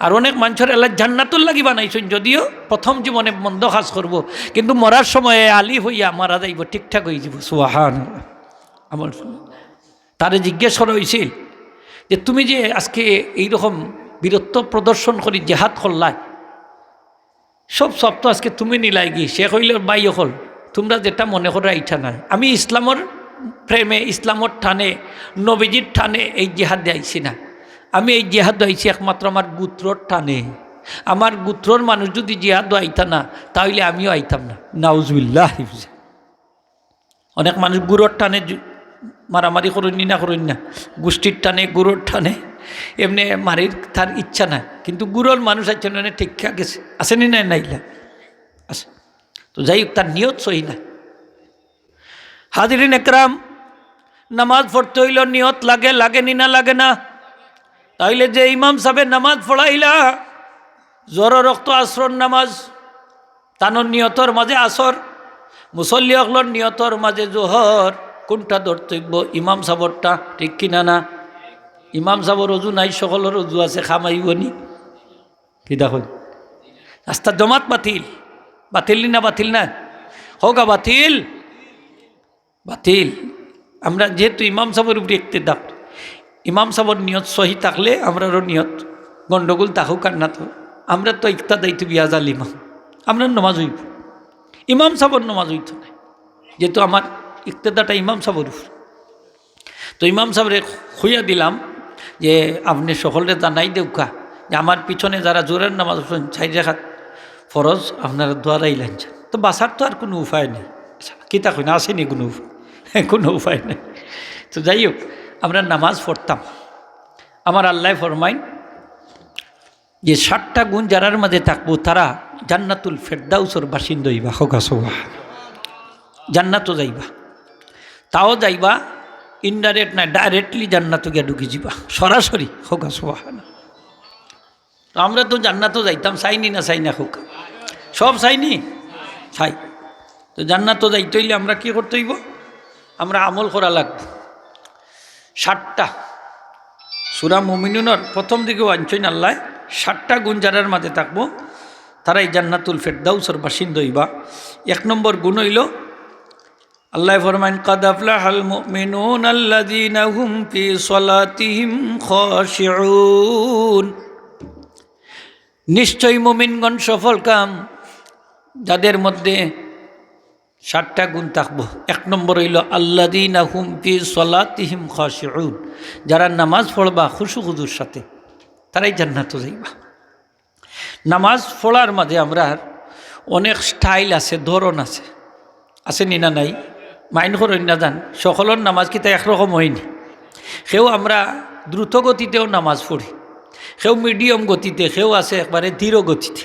আর অনেক মানষরে আল্লায় জান্নাতর লাগি বানাইছইন, যদিও প্রথম জীবনে মন্দ কাজ করবো, কিন্তু মরার সময় আলিফ অইয়া মারা যাইবো, ঠিকঠাক অইযিবো। সুবহানাল্লাহ। আমল শুনো। তারে জিজ্ঞেস করা অইছিল যে, "তুমি যে আজকে এইরকম বীরত্ব প্রদর্শন করি জেহাদ করলায়, সব সব তো আজকে তুমি নিলায়গি।" সে কইল, "ভাই অকল, তুমরা যেটা মনে করো ইটা নায়। আমি ইসলামর প্রেমে, ইসলামর টানে, নবীজির টানে এই জেহাদে আইছি না। আমি এই জেহাদে আইছি একমাত্র আমার গোত্রর টানে। আমার গোত্রর মানুষ যুদি জেহাদে আইতা না, তা অইলে আমিও আইতাম না।" নাউজুবিল্লাহ। অনেক মানুষ গুরুর টানে জু-, মারামারি করইন নি না, করইন না, গোষ্ঠীর টানে, গুরুর টানে, এমনে মারির তার ইচ্ছা নাই, কিন্তু গুরুর মানুষ আছে না, ঠিক গেছে, আছে নি না, নাইলা আছে। তো যাই হোক, তার নিয়ত সহি না। হাজিরিন একরাম, নামাজ পড়তে অইলে নিয়ত লাগে, লাগে নি না, লাগে না? তা অইলে যে ইমাম সাবে নামাজ পড়াইলা, জোহরর অক্ত, আসরর নামাজ, তানর নিয়তর মাঝে আসর, মুসল্লি অকলর নিয়তর মাঝে জোহর, কুনটা ধরতে অইবো? ইমাম সাবরটা, ঠিক কি না না? ইমাম সাবর অজু নাই, হকলর অজু আছে, কাম আইবো নি? কিতা কইন? আস্তা জমাত বাতিল। বাতিল নি না, বাতিল না? কউক্কা বাতিল। বাতিল। আমরা যেহেতু ইমাম সাবর উপরে ইক্তেদা, ইমাম সাবর নিয়ত সহি থাকলে আমরারও নিয়ত গন্ডগোল থাকুক আর না থাকুক, আমরা তো ইক্তাদাইতু বিহাজাল ইমাম, আমরার নমাজ অইবো, ইমাম সাবর নমাজ অইতো নায়, যেহেতু আমার ইক্তেদাটা ইমাম সাবর উপরে। তো ইমাম সাবরে কইয়া দিলাম যে, "আপনে হকলরে জানাই দেউক্কা যে আমার পিছনে যারা জোহরর নমাজ পড়ছইন, চাইর রাকাত ফরজ, আপনারা দুয়ারাই লাইন যান।" তো বাঁচার তো আর কুনু উপায় নাই। কিতা কইন, আছে নি কুনু উপায়? কুনু উপায় নাই। তো যাই হোক, আমরা নামাজ পড়তাম। আমার আল্লায় ফরমাইন যে সাতটা গুণ যারার মাঝে থাকবো, তারা জান্নাতুল ফেরদাউসর বাসিন্দা অইবা। কউক্কা সুবহান। জান্নাতো যাইবা, তাও যাইবা indirect না, directly জান্নাতো গিয়া ঢুকি যিবা সরাসরি। কউক্কা সুবহান। তো আমরা তো জান্নাতো যাইতাম, চাই নি না চাই না? কউক্কা, সব চাই নি? চাই। তো জান্নাতো যাইতে অইলে আমরা কি করতে অইবো? আমরা আমল করা লাগবো। সাতটা, সূরা মুমিনুনর প্রথম দিকেও আনছইন আল্লায়, সাতটা গুণ যারার মাঝে থাকবো, তারাই জান্নাতুল ফেরদাউসর বাসিন্দা অইবা। এক নম্বর গুণ অইলো, আল্লায় ফরমাইন, "কাদ আফলাহাল মুমিনুন আল্লাযীনা হুম ফি সালাতিহিম খাশিউন।" নিশ্চয়ই মুমিনগণ সফলকাম, যাদের মধ্যে সাতটা গুণ থাকবো। এক নম্বর অইলো, "আল্লাযীনা হুম ফি সালাতিহিম খাশিউন", যারা নামাজ পড়বা খুশু খুজুর সাথে, তারাই জান্নাতো যাইবা। নামাজ পড়ার মাঝে আমরার অনেক style আছে, ধরন আছে, আছে নি না নাই? Mind করইন না যান, সকলর নামাজ কিতা একরকম অয়নি। কেউ আমরা দ্রুত গতিতেও নামাজ পড়ি, কেউ medium গতিতে, কেউ আছে একবারে ধীর গতিতে,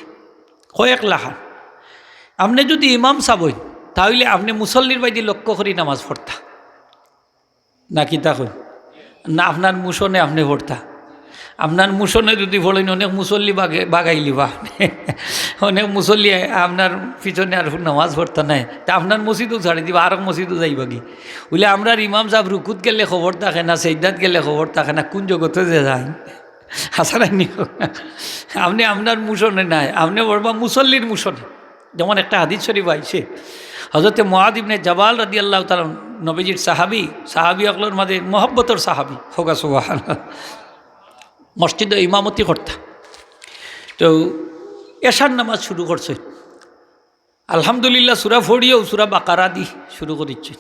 কয়েক লাখান। আপনে যুদি ইমাম সাব অইন, তা অইলে আপনে মুসল্লির বায়দি লক্ষ্য করি নামাজ পড়তা। না কিতা কইন? না, আপনার মুষণে আপনে পড়তা। আপনার মুষণে যুদি পড়ইন, অনেক মুসল্লি বাগে-, বাগাইলিবা। অনেক মুসল্লি আপনার পিছনে আর নামাজ পড়তা নায়। তে আপনার মসজিদও ছাড়ি দিবা, আরক মসজিদও যাইবাগি। অইলে আমরার ইমাম সাব রুকুত গেলে খবর থাকে না, সেজদাত গেলে খবর থাকে না, কুন জগতো যে যাইন। হাছা নায় নি? আপনে আপনার মুষণে নায়, আপনে পড়বা মুসল্লির মুষণে। যেমন একটা হাদিস শরীফ আইছে, হযরতে মুআদ ইবনে জাবাল রাদিয়াল্লাহু তাআলা আনহু, নবীজির সাহাবী, সাহাবী অকলর মাঝে মহব্বতর সাহাবী, কউক্কা সুবহানাল্লাহ। মসজিদো ইমামতি করতা। তো এশার নামাজ শুরু করছে, আলহামদুলিল্লাহ সূরা পড়িয়াউ সূরা বাকারা দি শুরু করিছে।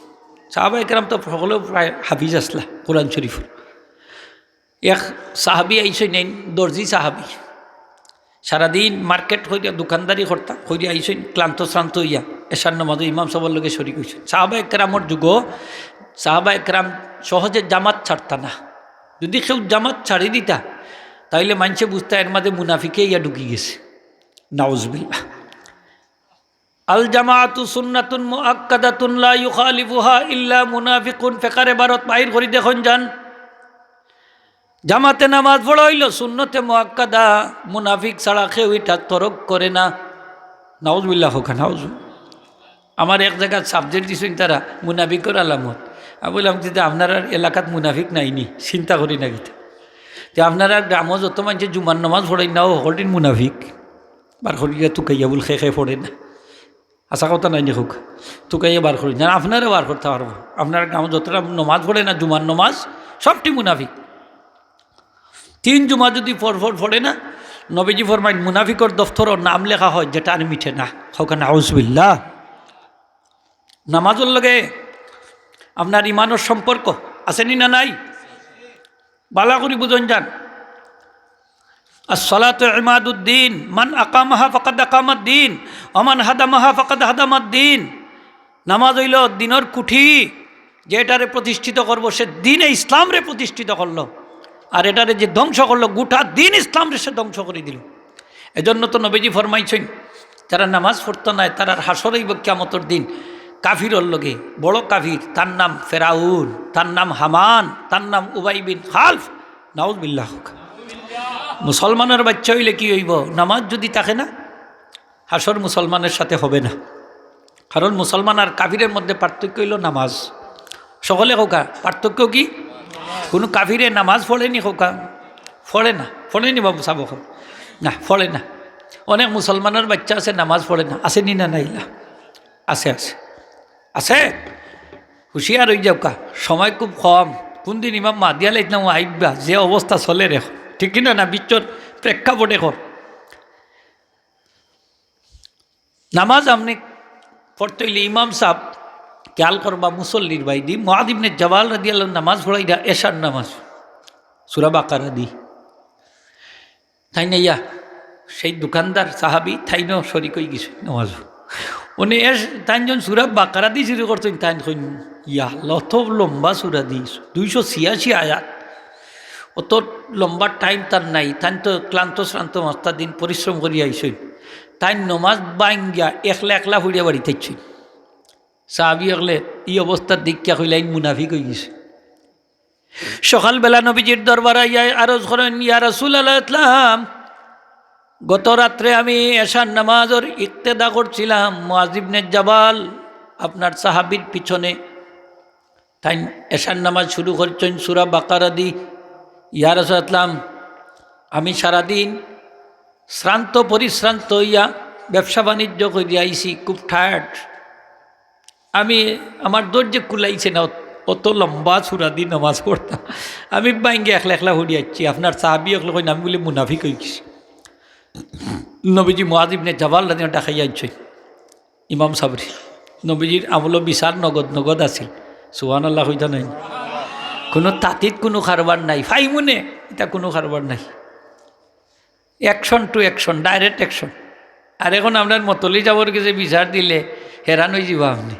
সাহাবায়ে কেরাম তো সকলেউ প্রায় হাফিজ আছলা কোরআন শরীফর। এক সাহাবী আইছইন, এইন দর্জি সাহাবী, সারাদিন মার্কেট করিয়া, দোকানদারি করতা, করিয়া আইছইন, ক্লান্ত শ্রান্ত অইয়া এশার নামাজো ইমাম সাবর লগে শরিক অইছইন। সাহাবায়ে কেরামর যুগো সাহাবায়ে কেরাম সহজে জামাত ছাড়তা না। যুদি কেউ জামাত ছাড়ি দিতা, তা অইলে মানষে বুঝতা এর মাঝে মুনাফিকে ইয়া ঢুকি গেছে। নাউজুবিল্লাহ। আল জামাআতু সুন্নাতুন মুআক্কাদাতুন লা ইউখালিফুহা ইল্লা মুনাফিকুন। ফেকার এবারত বাইর করি দেখইন যান। জামাতে নামাজ পড়া অইলো সুন্নতে মুআক্কাদা, মুনাফিক ছাড়া কেউ ইটা তরক করে না। নাউজুবিল্লাহ কউক্কা, নাউজুবিল্লাহ। আমার এক জাগাত subject দিছইন তারা মুনাফিকর আলামত। আমি কইলাম, "তে আপনারার এলাকাত মুনাফিক নাই নি? চিন্তা করি না কিতা?" তে আপনারার গ্রামো যত মানষে জুমার নামাজ পড়ইন না, অউ হকলটিন মুনাফিক। বার করিয়া তুকাইয়া বুলে কে কে পড়ে না। হাছা কথা নায় নি কউক্কা? তুকাইয়া বার করি না, আপনারে বার করতা পারবো। আপনার গ্রামো যতটা নমাজ পড়ে না, জুমার নমাজ, সবটি মুনাফিক। তিন জুমা যুদি পর পর পড়ে না, নবীজি ফরমাইন, মুনাফিকর দফতরো নাম লেখা হয় যেটা আর মিটে না। কউক্কা নাউজুবিল্লাহ। নামাজর লগে আপনার ইমানর সম্পর্ক আছে নি না নাই? বালা করি বুঝইন যান। আসসালাতু ইমাদুদ্দিন, মান আকামাহা ফাকাদ আকামাদ্দিন, ওয়া মান হাদামাহা ফাকাদ হাদামাদ্দিন। নামাজ অইলো দিনর কুঠি, যে এটারে প্রতিষ্ঠিত করবো, সে দ্বীনে ইসলামরে প্রতিষ্ঠিত করলো, আর এটারে যে ধ্বংস করলো, গোটা দ্বীন ইসলামরে সে ধ্বংস করি দিলো। এজন্য তো নবীজি ফরমাইছইন, যারা নামাজ পড়তো নায়, তারার হাশর অইবো কিয়ামতর দিন কাফিরর লগে, বড় কাফির, তার নাম ফেরাউন, তার নাম হামান, তার নাম উবাই বিন খালফ। নাউজুবিল্লাহ। মুসলমানর বাইচ্চা অইলে কি অইবো? নামাজ যুদি থাকে না, হাশর মুসলমানের সাথে হবে না। কারণ মুসলমান আর কাফিরের মধ্যে পার্থক্য অইলো নামাজ। সকলে কউক্কা, পার্থক্য কি? কুনু কাফিরে নামাজ পড়ে নি কউক্কা? পড়ে না। পড়ে নি বাবু সাব অকল? না, পড়ে না। অনেক মুসলমানর বাইচ্চা আছে নামাজ পড়ে না, আছে নি না নাইলা? আছে, আছে, আছে। হুঁশিয়ার অই যাউক্কা, সময় খুব কম। কুনদিন ইমাম মাহদি আলাইহিস সালাম আইবা, যে অবস্থা চলের অখন, ঠিক কি না? না, বিশ্বর প্রেক্ষাপটে অখন নামাজ আপনে পড়তে অইলে ইমাম সাব খেয়াল করবা, মুসল্লির বায়দি। মুআদ ইবনে জাবাল রাদিয়াল্লাহু আনহু নামাজ পড়াইরা এশার নামাজ, সূরা বাকারা দি। তাইন আইয়া, সেই দোকানদার সাহাবী, তাইনও শরিক অই গেছইন নামাজো। অনে এশ-, তাইন যখন সূরা বাকারা দি শুরু করছইন, তাইন কইন, "ইয়া আল্লাহ, অত লম্বা সূরা দি, দুইশো ছিয়াশি আয়াত।" অত লম্বা time তান নাই, তাইন তো ক্লান্ত শ্রান্ত মাস্তা দিন পরিশ্রম করি আইছইন। তাইন নমাজ ভাঙ্গিয়া একলা একলা পড়িয়া বাড়িত আইছইন। সাহাবী অকলে ই অবস্থা দেখিয়া কইলা, "ইন মুনাফিক অই গেছে।" সকালবেলা নবীজির দরবারো আইয়া আরজ করইন, "ইয়া রাসূলুল্লাহ, ইসলাম, গত রাত্রে আমি এশার নামাজর ইক্তেদা করছিলাম মুআজ ইবনে জাবাল, আপনার সাহাবীর পিছনে।" তাইন এশার নামাজ শুরু করছইন সূরা বাকারা দি, "ইয়া রাসূলুল্লাহ, আমি সারাদিন শ্রান্ত পরিশ্রান্ত অইয়া ব্যবসা বাণিজ্য করিয়া আইছি, খুব টায়ার্ড, আমি, আমার ধৈর্য কুলাইছে না, অত লম্বা সূরা দি নামাজ পড়তাম, আমি বাইঙ্গে একলা একলা পড়ি আইছি।" আপনার সাহাবী অকলে কইন, "আমি বুলে মুনাফিক অইগেছি।" নবীজি মুআজ ইবনে জাবাল রাদিয়াল্লাহু আনহু ডাকাইয়া আনছইন ইমাম সাবরে। নবীজির আমলো বিচার নগদ নগদ আছিল। সুবহানাল্লাহ কইতা নাই? কুনু তাতিত কুনু কারবার নাই, ফাইমুনে ইতা কুনু কারবার নাই। Action to action, direct action। আর এখন আমরার মতলি সাবর গেছে বিচার দিলে হেরান অইযিবা আপনে।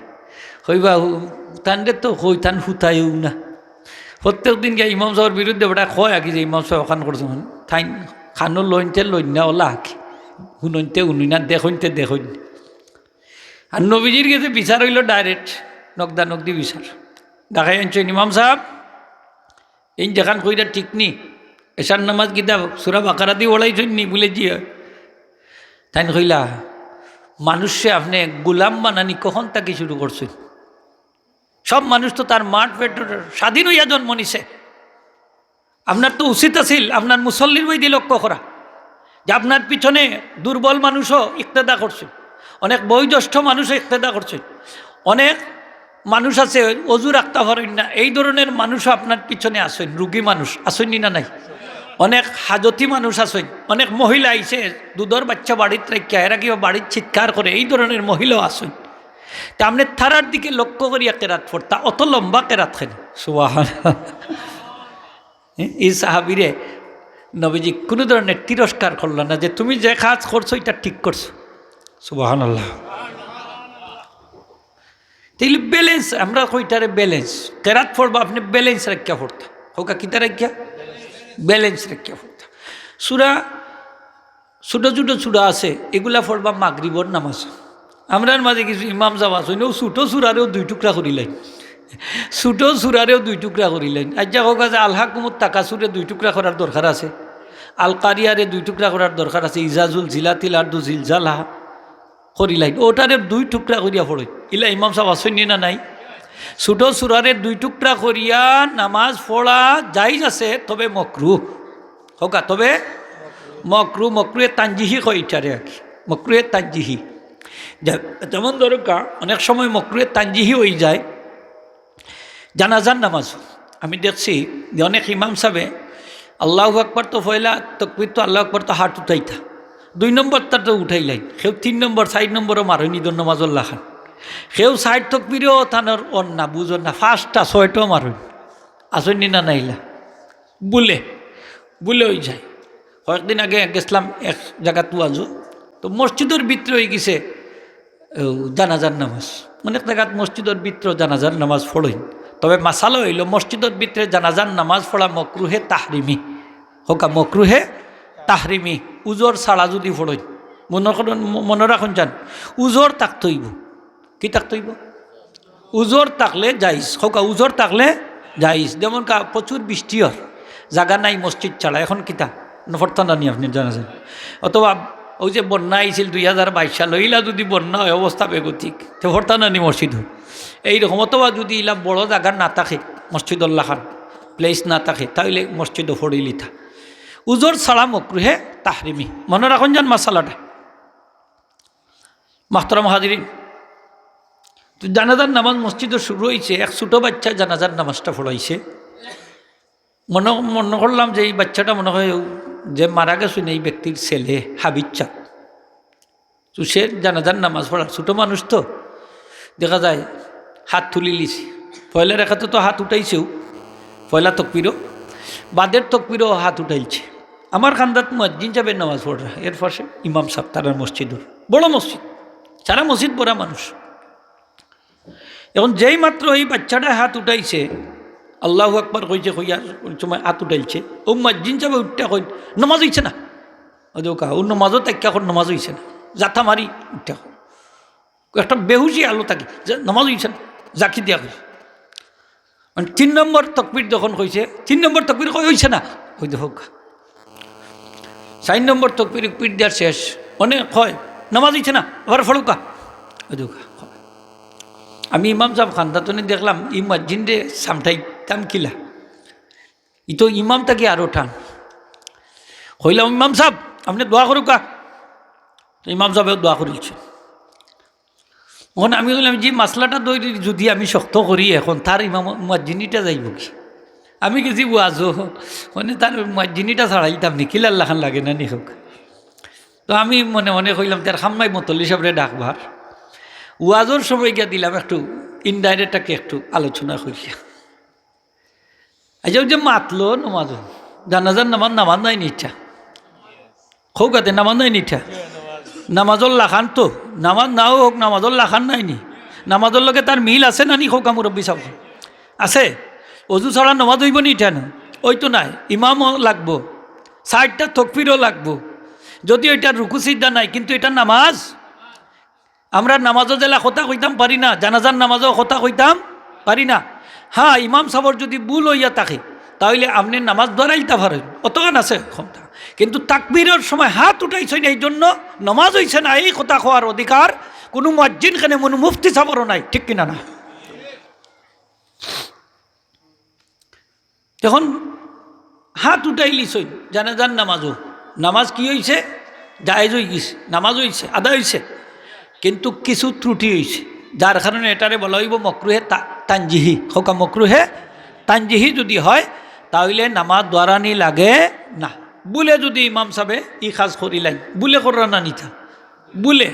কইবা, "হু-, তানরে তো কই, তান হুতায়ও না।" প্রত্যেক দিন গিয়া ইমাম সাবর বিরুদ্ধে বেটা কয় আর কি যে ইমাম সাব অখান করছইন, তাইন কানো লইনতে লইন না, অলা আর কি। হুনইনতে হুনইন না, দেখইনতে দেখইন না। আর নবীজির গেছে বিচার অইলো direct, নগদা নগদি বিচার। ডাকাইয়া আনছইন, "ইমাম সাব, এইন যেখান কইরা ঠিক নি, এশার নামাজ কিতা সূরা বাকারা দি পড়াইছইন নি?" বুলে, "জি অয়।" তাইন কইলা, "মানুষরে আপনে গোলাম বানানি কখন থাকি শুরু করছইন? সব মানুষ তো তার মার পেটর স্বাধীন অইয়া জন্ম নিছে। আপনার তো উচিত আছিল আপনার মুসল্লির বায়দি লক্ষ্য করা, যে আপনার পিছনে দুর্বল মানুষও ইক্তেদা করছে, অনেক বয়োজ্যেষ্ঠ মানুষও ইক্তেদা করছে, অনেক মানুষ আছে অজু রাখতা পারইন না, এই ধরনের মানুষও আপনার পিছনে আছইন, রুগী মানুষ আছইন নি না নাই? অনেক হাজতি মানুষ আছইন, অনেক মহিলা আইছে দুধর বাইচ্চা বাড়িত রাখিয়া, এরা কিবা বাড়িত চিৎকার করে, এই ধরনের মহিলাও আছইন। তে আপনে তারার দিকে লক্ষ্য করিয়া কেরাত পড়তা, অত লম্বা কেরাত কেনে?" সুবহান। এই সাহাবীরে নবীজি কুনু ধরনের তিরস্কার করলা না যে, "তুমি যে কাজ করছো, ইটা ঠিক করছো।" সুবহানাল্লাহ। তাইলে balance, আমরা কই ইটারে balance। কেরাত পড়বা আপনে balance রাখিয়া পড়তা। কউক্কা কিতা রাখিয়া? Balance রাখিয়া পড়তা। সূরা, ছোট ছোট সূরা আছে, এগুলা পড়বা মাগরিবর নামাজ। আমরার মাঝে কিছু ইমাম সাব আছইন, অউ ছোট সূরারেও দুই টুকরা করিলাইন, ছোট সূরারেও দুই টুকরা করিলাইন। আইচ্ছা, কউক্কা যে আলহাকুমুত তাকাসুরে দুই টুকরা করার দরকার আছে, আল কারিয়ারে দুই টুকরা করার দরকার আছে, ইজা জুলজিলাতিল আরদু জিলজালাহা করিলাইন, ওটারে দুই টুকরা করিয়া পড়ইন। ইলা ইমাম সাব আছইন নি না নাই? ছোট সূরারে দুই টুকরা করিয়া নামাজ পড়া জায়েজ আছে, তবে মকরুহ। কউক্কা, তবে মকরুহ, মকরুহে তানজিহি কয় ইটারে আর কি, মকরুহে তানজিহি। যে-, যেমন ধরউক্কা, অনেক সময় মকরুহে তানজিহি অইযায় জানাজার নামাজ। আমি দেখছি যে অনেক ইমাম সাবে আল্লাহু আকবার তো পয়লা তকবির তো আল্লাহু আকবার তো আত উঠাইতা, দুই নম্বরটা তো উঠাইলাইন, কেউ তিন নম্বর, চাইর নম্বরও মারইন ইদর নামাজর লাখান, কেউ চাইর তকবিরেও তানর অর না, বুঝর না, পাঁচটা ছয়টাও মারইন। আছইন নি না নাই ইলা? ভুলে, ভুলে অইযায়। কয়েকদিন আগে গেছলাম এক জাগাত ওয়াজো, তো মসজিদর ভিতরে অইগেছে, ও, জানাজার নামাজ। অনেক জাগাত মসজিদর ভিতরে জানাজার নামাজ পড়ইন, তবে মাসালা অইলো মসজিদর ভিতরে জানাজার নামাজ পড়া মকরুহে তাহরিমি। কউক্কা, মকরুহে তাহরিমি, উজর ছাড়া যুদি পড়ইন, মনো করইন, ম-, মনো রাখইন যান, উজর থাকতে অইবো। কি থাকতে অইবো? উজর থাকলে জায়েজ। কউক্কা, উজর থাকলে জায়েজ। যেমন কা-, প্রচুর বৃষ্টি অর, জাগা নাই মসজিদ ছাড়া, এখন কিতা? ন-, পড়তা না নি আপনে জানাজার? অথবা অউ যে বন্যা আইছিল দুই হাজার বাইশ সালো, ইলা যুদি বন্যা অয়, অবস্থা বেগতিক, তে পড়তা না নি মসজিদো? এইরকম। অথবা যুদি ইলা বড় জাগা না থাকে, মসজিদর লাখান place না থাকে, তাইলে মসজিদো পড়িলিতা। উজর ছাড়া মকরুহে তাহরিমি। মনো রাখইন যান মাসালাটা। মাহতারাম হাজিরিন, তো জানাজার নামাজ মসজিদো শুরু অইছে, এক ছোট বাইচ্চায় জানাজার নামাজটা পড়াইছে। মনো, মনো করলাম যে ই বাইচ্চাটা মনো অয় যে মারা গেছইন ই ব্যক্তির ছেলে হাবিজ সাব। তো সে জানাজার নামাজ পড়ার, ছোট মানুষ তো, দেখা যায় আত তুলিলিছে। পয়লা রাকাতো তো আত উঠাইছেউ, পয়লা তকবিরো, বাদের তকবিরো আত উঠাইছে। আমার কান্দাত মুয়াজ্জিন সাবে নামাজ পড়রা, এর পাশে ইমাম সাব তারার মসজিদর, বড় মসজিদ, সারা মসজিদ ভরা মানুষ। এখন যেই মাত্র ই বাইচ্চাটায় আত উঠাইছে, আল্লাহু আকবার কইছে, কইয়া ওই সময় আত উঠাইছে, অউ মুয়াজ্জিন সাবে উঠিয়া কইন, "নামাজ অইছে না।" অউ দেখউক্কা, অউ নামাজো থাকিয়া কইন, "নামাজ অইছে না।" জাতা মারি উঠিয়া কইন। একটা বেহুশি আলো থাকি, যে, "নামাজ অইছে না।" জাকি দিয়া কইছে। মানে তিন নম্বর তকবির যখন কইছে, তিন নম্বর তকবির কয়, "অইছে না।" অউ দেখউক্কা। চাইর নম্বর তকবির, তকবির দেওয়ার শেষ। অনে কয়, "নামাজ অইছে না, আবার পড়উক্কা।" অউ দেখউক্কা। আমি ইমাম সাব খান্দাতনে দেখলাম, ই মুয়াজ্জিনরে সামটাইতাম কিলা, ই তো ইমাম থাকি আরো টান। কইলাম, "ইমাম সাব, আপনে দোয়া করউক্কা।" তো ইমাম সাবে দোয়া করিলছে। অখন আমি কইলাম, "জি, মাসলাটা ধরি যদি আমি শক্ত করি, অখন তার ইমাম মুয়াজ্জিনিটা যাইবোগি?" আমি গেছি ওয়াজো, মানে, তার মুয়াজ্জিনিটা ছাড়াইতাম নি, কিলার লাখান লাগে না নি কউক্কা। তো আমি মনে মনে কইলাম, "তার খাম্মাই মতল্লি সাবরে ডাকবার।" ওয়াজর সময় গিয়া দিলাম একটু, ইনডাইরেক্ট তাকে একটু আলোচনা করিয়া। আচ্ছা, ওই যে মাতলো নমাজ, জানাজার নামাজ, নামাজ নাই নি ইটা? কউক্কা তে নামাজ নাই নি ইটা? নামাজর লাখান তো, নামাজ নাও অউক, নামাজর লাখান নাই নি? নামাজর লগে তার মিল আছে না নি কউক্কা মুরব্বি সাব? আছে? অজু ছাড়া নামাজ অইবো নি ইটা না? ওই তো নাই, ইমামও লাগবো, চাইরটা তকবিরও লাগবো। যদিও ইটার রুকু সিজদা নাই, কিন্তু ইটা নামাজ। আমরা নামাজো যেলা কথা কইতাম পারি না, জানাজার নামাজো কথা কইতাম পারি না। হ্যাঁ, ইমাম সাবর যদি ভুল অইয়া থাকে, তাইলে আপনে নামাজ দোয়ারাইলতা পারইন, অতখান আছে ক্ষমতা। কিন্তু তাকবীরর সময় হাত উঠাইছইন, এই জন্য নামাজ অইছে না, এই কথা কওয়ার অধিকার কুনু মুয়াজ্জিন কেনে, কুনু মুফতি সাবরও নাই, ঠিক কিনা না? অখন হাত উঠাইলিছইন জানাজার নামাজো, নামাজ কি অইছে? জায়েজ অইগেছে, নামাজ অইছে, আদায় অইছে, কিন্তু কিছু ত্রুটি অইছে, যার কারণে এটারে বলা অইবো মকরুহে তা-, তানজিহি। কউক্কা মকরুহে তানজিহি যদি হয়, তাইলে নামাজ দোয়ারানি লাগে না। ভুলে যদি ইমাম সাবে ই কাজ করিলাইন, ভুলে কররা না নি ইতা, ভুলে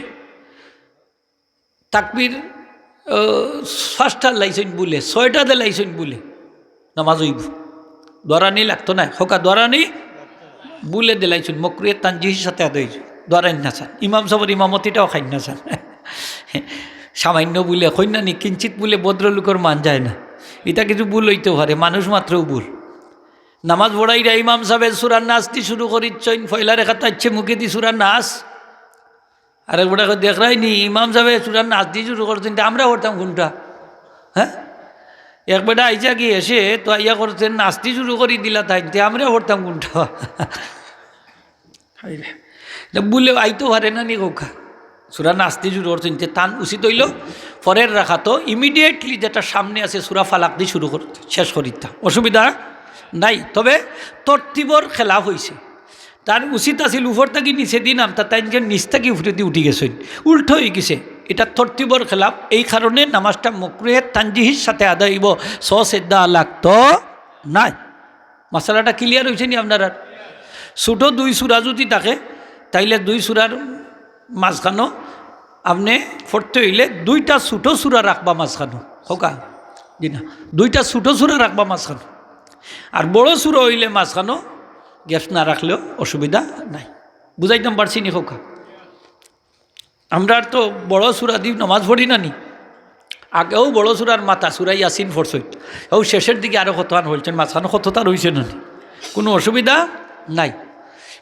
তাকবীর, আহ, পাঁচটা দিলাইছইন ভুলে, ছয়টা দিলাইছইন ভুলে, নামাজ অইবো। দোয়ারানি লাগতো নায়, কউক্কা দোয়ারানি ভুলে দিলাইছইন, মকরুহে তানজিহির সাথে আদায় অইছে, দোয়ারাইন না চান, ইমাম সাবর ইমামতিটাও খাইন না চান। সামান্য ভুলে কইন না নি, কিঞ্চিত ভুলে ভদ্রলোকর মান যায় না। ইটা কিছু ভুল অইতে পারে, মানুষ মাত্রও ভুল। নামাজ পড়াইরা ইমাম সাবে সূরা নাস দি শুরু করিছইন, পয়লা রেখাত আইছে মুখেদি সূরা নাস, আর এক বেটা কয়, "দেখরায় নি, ইমাম সাবে সূরা নাস দি শুরু করছইন, তে আমরা পড়তাম কুনটা?" হ্যাঁ, এক বেটা আইছে কি এসে তো আইয়া করছে, "নাস দি শুরু করি দিলা তাইন, তে আমরা পড়তাম কুনটা?" হায় রে। ইটা ভুলে আইতো পারে না নি কউক্কা? সূরা নাস দি শুরু করছইন, তে তান উচিত অইলো পরের রেখাতো immediately যেটা সামনে আছে সূরা ফালাক দি শুরু কর, শেষ করিতা, অসুবিধা নাই। তবে তরতিবর খেলাফ অইছে। তার উচিত আছিল উপর থাকি নিচেদি নামতা, তাইন যে নিচ থাকি উপরেদি উঠি গেছইন, উল্টা অইগেছে। ইটা তরতিবর খেলাফ, এই কারণে নামাজটা মকরুহে তানজিহির সাথে আদায় অইবো, সজদা লাগতো নায়। মাসালাটা clear অইছে নি আপনারার? ছোটো দুই সূরা যদি থাকে, তাইলে দুই সূরার মাঝখানো আপনে পড়তে অইলে দুইটা ছোটো সূরা রাখবা মাঝখানো, কউক্কা? জি না, দুইটা ছোটো সূরা রাখবা মাঝখানো। আর বড় সূরা অইলে মাঝখানো gap না রাখলেও অসুবিধা নাই। বুঝাইতাম পারছি নি কউক্কা? আমরার তো বড় সূরা দি নামাজ পড়ি না নি? আগেও বড় সূরার মাথা সূরা ইয়াসিন পড়ছইন, অউ শেষের দিকে আরো কতখান পড়ছইন, মাঝখানো কততা রইছে না নি? কুনু অসুবিধা নাই।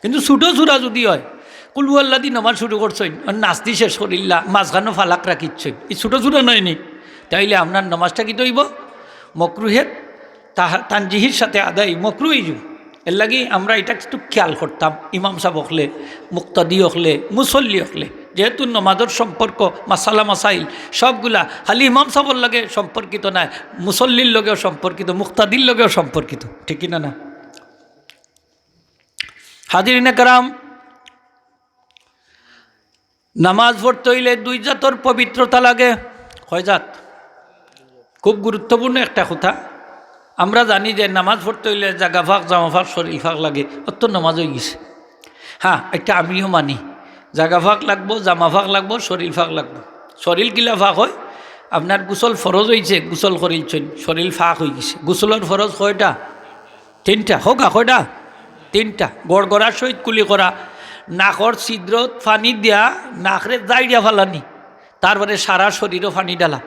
কিন্তু ছোটো সূরা যদি হয়, কুল হু আল্লাহ দি নামাজ শুরু করছইন, আর নাস দি শেষ করিলা, মাঝখানো ফালাক রাখিছইন, ই ছোটো সূরা নায় নি? তাইলে আপনার নামাজটা কিতা অইবো? মকরুহে তাহা-, তানজিহির সাথে আদায়, মকরু অইযিবো। এরলাগি আমরা ইটা একটু খেয়াল করতাম, ইমাম সাব অকলে, মুক্তাদি অকলে, মুসল্লি অকলে, যেহেতু নামাজর সম্পর্ক, মাসালা মাসাইল সবগুলা খালি ইমাম সাবর লগে সম্পর্কিত নায়, মুসল্লির লগেও সম্পর্কিত, মুক্তাদির লগেও সম্পর্কিত, ঠিক কিনা না? হাজিরিনে কেরাম, নামাজ পড়তে অইলে দুই জাতর পবিত্রতা লাগে। কয় জাত? খুব গুরুত্বপূর্ণ একটা কথা। আমরা জানি যে নামাজ পড়তে অইলে জাগা ফাক, জামা ফাক, শরীল ফাক লাগে, অত নামাজ অইগেছে। হ্যাঁ, এটা আমিও মানি, জাগা ফাক লাগবো, জামা ফাক লাগবো, শরীল ফাক লাগবো। শরীল কিলা ফাক হয়? আপনার গোসল ফরজ অইছে, গোসল করিলছইন, শরীল ফাক অইগেছে। গোসলর ফরজ কয়টা? তিনটা। কউক্কা কয়টা? তিনটা। গড়গড়ার সহিত কুলি করা, নাকর ছিদ্রত পানি দিয়া নাকরে জাইড়িয়া ফালানি, তারপরে সারা শরীরো পানি ঢালা।